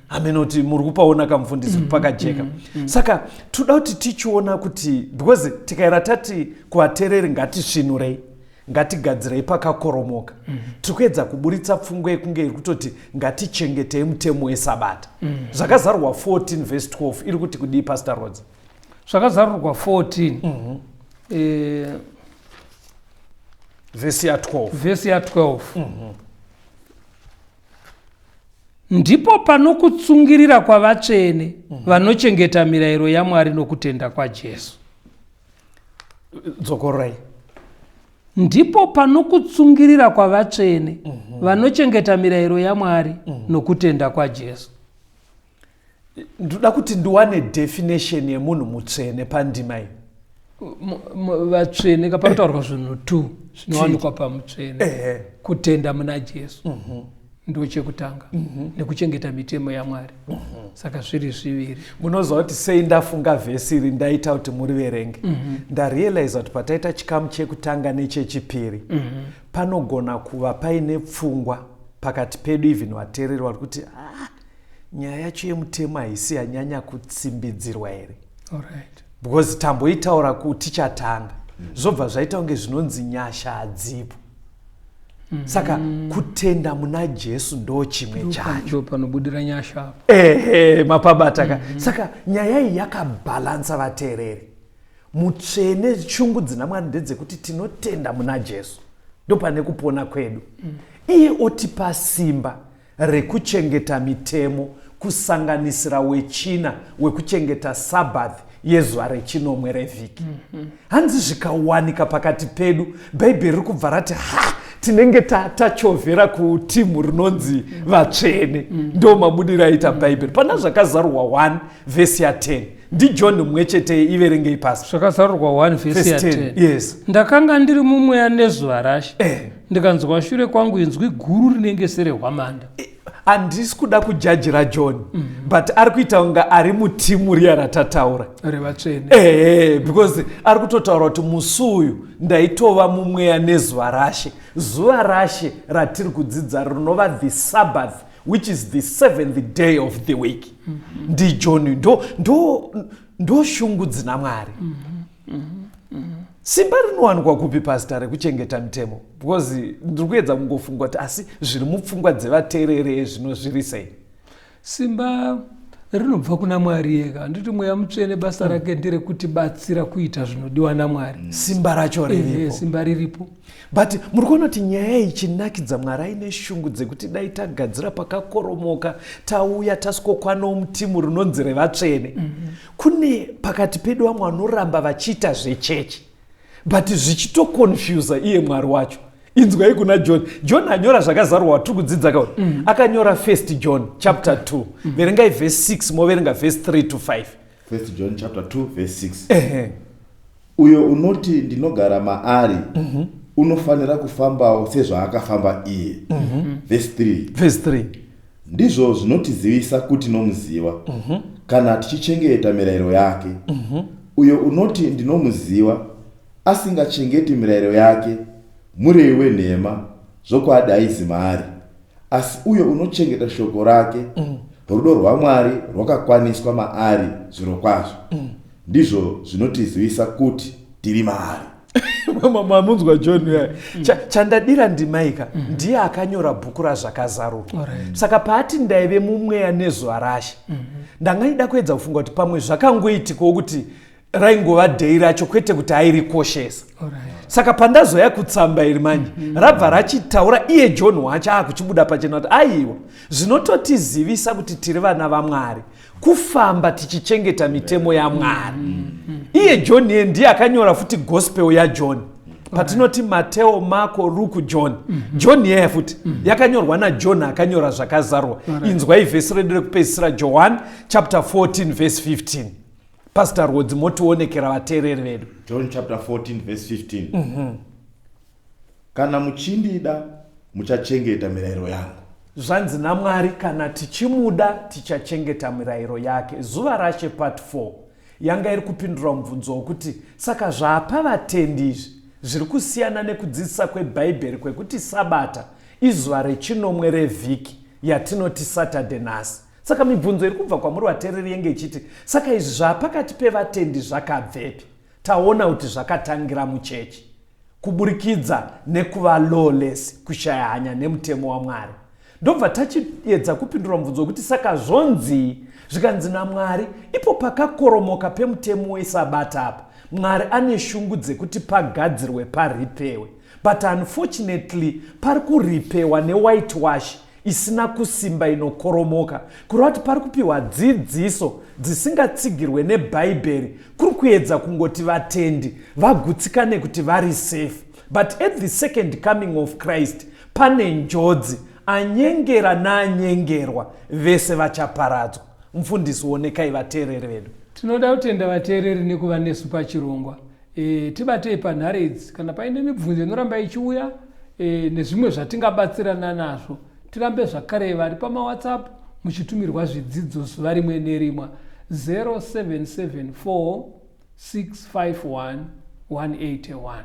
Speaker 3: Hamenoti muri kupaona kamufundisi kuti pakajeka. Saka toda kuti tichiona kuti, because tikaira tati kuvateereri ngatisvinurei, ngatigadzirei pakakoromoka, tiri kuedza kuburitsa pfungwa yekunge iri kutoti ngatichengetei mutemo wesabata. Zvakazarurwa 14 verse 12 iri kuti kudii, Pastor Rodzi?
Speaker 2: Zvakazarurwa 14
Speaker 3: vhesi ya12.
Speaker 2: Vhesi ya12: Ndipo panokutsungirira kwavatsvene vanochengeta mirayiro yaMwari nokutenda kwaJesu.
Speaker 3: Dzokorai.
Speaker 2: Ndipo panokutsungirira kwavatsvene vanochengeta mirayiro yaMwari nokutenda kwaJesu.
Speaker 3: Ndoda kuti ndiwane definition yemunhu mutsvene pandima iyi.
Speaker 2: Vatsvene kapanotaurwa zvinhu two zvinowanikwa pamutsvene. Kutenda muna Jesu ndo chekutanga, nekuchengeta mitemo yaMwari. Saka zviri zviviri.
Speaker 3: Munoziva kuti sei ndafunga vhesi iri, ndaita kuti muriverenge? Ndarealiza kuti pataita chikamu chekutanga nechechipiri, panogona kuva paine pfungwa pakati pedu, even vateereri vari kuti, ah, nyaya yacho yemutemo haisi yanyanya kutsimbidzirwa here? Because tamboitaura kutichatanga. Zvobva zvaita kunge zvinonzi nyasha hadzipo. Saka kutenda muna Jesu ndo chimwe chacho.
Speaker 2: Ndo panobudira nyasha apo.
Speaker 3: Ehe, mapabata ka. Saka nyaya iyi yakabhalansa, vateereri. Mutsvene, shungu dzina Mwari ndedzekuti tinotenda muna Jesu, ndopane kupona kwedu. Iye otipa simba rekuchengeta mitemo, kusanganisira wechina wekuchengeta Sabbath yezuva rechinomwe revhiki. Hanzi zvikawanika pakati pedu, Bhaibheri riri kubva rati ha, tinenge tachovhera kutimu rinonzi vatsvene. Ndo mabudiro aita Bhaibheri pana Zvakazarurwa 1 vhesi ya10. NdiJohn mumwe chete, iverengei pasi.
Speaker 2: Zvakazarurwa 1 vhesi
Speaker 3: Verse 10.
Speaker 2: ya10.
Speaker 3: Yes.
Speaker 2: Ndakanga ndiri mumweya nezuva raShe, ndikanzwa shure kwangu inzwi guru rinenge serehwamanda.
Speaker 3: Handisi kuda kujajira John, but ari kuita kunge ari mutimu riya ratataura
Speaker 2: revatsvene.
Speaker 3: Ehe, because ari kutotaura kuti musi uyu ndaitova mumweya nezuva raShe. Zuva raShe ratiri kudzidza rinova the Sabbath, which is the seventh day of the week. NdiJohn. Ndo shungu dzina Mwari. Simba rinowanikwa kupi, pastor, rekuchengeta mitemo? Because ndiri kuedza kungofunga kuti asi zviri mupfungwa dzevateereri zvino zviri sei?
Speaker 2: Simba rinobva kuna Mwari ega. Handiti Mweya Mutsvene basa rake nderekutibatsira kuita zvinodiwa naMwari?
Speaker 3: Simba racho riripo.
Speaker 2: Simba riripo.
Speaker 3: But muri kuona kuti nyaya iyi ichinakidza, Mwari aine shungu dzekuti dai tagadzira pakakoromoka, tauya tasikokwanawo mutimu rinonzi revatsvene. Kune pakati pedu vamwe vanoramba vachiita zvechechi, but zvichitoconfusa iye Mwari wacho. Inzwai kuna John. John anyora Zvakazarurwa tiri kudzidza kauri, akanyora First John chapter 2. Verengai vhesi 6, moverenga vhesi 3 to 5.
Speaker 4: First John chapter 2 verse 6.
Speaker 3: Ehe.
Speaker 4: Uyo unoti ndinogara maari unofanira kufambawo sezvaakafamba iye. Verse 3.
Speaker 3: Vhesi 3.
Speaker 4: Ndizvo zvinotizivisa kuti tinomuziva, kana tichichengeta mirayiro yake. Uyo unoti ndinomuziva, asingachengeti mirayiro yake, murevi wenhema, zvokwadi haizi maari. Asi uyo unochengeta shoko rake, rudo rwaMwari rwakakwaniswa maari zvirokwazvo. Ndizvo zvinotizivisa kuti tiri maari.
Speaker 3: Mamunzwa John uya? Chandadira ndiMaika, ndiye akanyora bhuku raZvakazarurwa. Saka paati ndaive mumweya nezuva raShe, ndangaida kuedza kufunga kuti pamwe zvakangoitikawo kuti raingova day racho, kwete kuti airikoshesa. Saka pandazoya kutsamba iri manje, rabva rachitaura iye John wacho aakuchibuda pachena kuti aiwa, zvinototizivisa kuti tiri vana vaMwari kufamba tichichengeta mitemo yaMwari. Iye John iye ndiye akanyora futi Gospel yaJohn. Patinoti Mateo, Marko, Luke, John, John iyaya futi yakanyorwa naJohn akanyora Zvakazarwa. Inzwai vhesi redu rekupedzisira, John chapter 14 verse 15. Pastor Rodzi, motionekera vateereri vedu.
Speaker 4: John chapter 14 verse 15. Kana muchindida, muchachengeta mirayiro yangu.
Speaker 3: Zvanzi naMwari, kana tichimuda, tichachengeta mirayiro yake. Zuva raShe part 4 yanga iri kupindura mubvunzo wokuti saka zvapa vatendi izvi zviri kusiyana nekudzidzisa kweBhaibheri kwekuti Sabata izuva rechinomwe revhiki yatinoti Saturday nhasi. Saka mibvunzo iri kubva kwamuri vateereri yenge ichiti, saka izvi zvapakati pevatendi zvakabvepi? Taona kuti zvakatangira muchechi kuburikidza nekuva lawless, kushaya hanya nemutemo waMwari. Ndobva tachiedza kupindura mubvunzo wekuti saka zvonzii? Zvikanzi naMwari, ipo pakakoromoka pemutemo weSabata apa, Mwari ane shungu dzekuti pagadzirwe, paripewe, but unfortunately pari kuripewa newhite wash isina kusimba inokoromoka, kureva kuti pari kupiwa dzidziso dzisingatsigirwe neBhaibheri, kuri kuedza kungoti vatendi vagutsikane kuti vari safe. But at the second coming of Christ pane njodzi, anyengera naanyengerwa vese vachaparadzwa. Mufundisi, onekai vateereri vedu.
Speaker 2: Tinoda kutenda vateereri nekuva nesu pachirongwa. Tibatei panhare idzi kana paine mibvunzo inoramba ichiuya nezvimwe zvatingabatsirana nazvo. Tirambe zvakare vari pamaWhatsApp muchitumirwa zvidzidzo zuva rimwe nerimwe, 0774 651 181,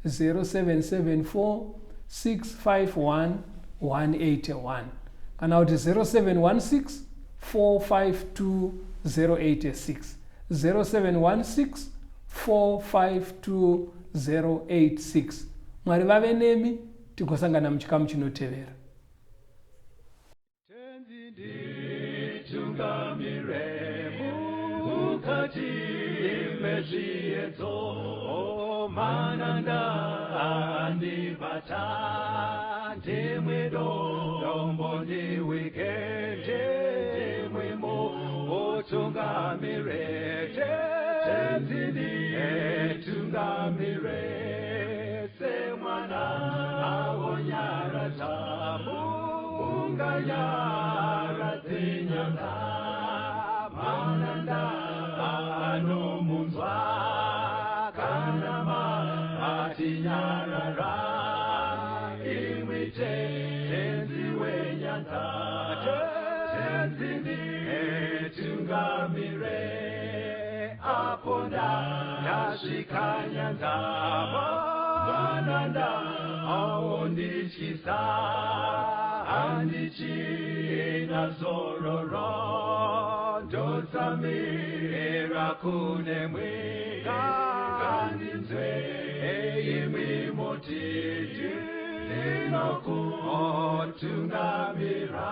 Speaker 2: 0774 651 181, kana kuti 0716 452 086, 0716 452. 086. Mwari vave nemi, tigosangana muchikamu chinotevera.
Speaker 1: Tenzi nditungamire mukati mezviedzo, mananda andibata, ndimwe dombo ndiwike, ndimwe mutungamire. Tenzi nditungamire semwana awonyaradza unganyaradze nyanza, mananda anomunzwa kana matinyarara, imwi Tenzi wenyanza. Tenzi nditungamire apo ndasvika nyanza, mananda aondityisa, handichina zororo, ndotsamira kune mwe, ngandinzwe imwi moti ndinokutungamira.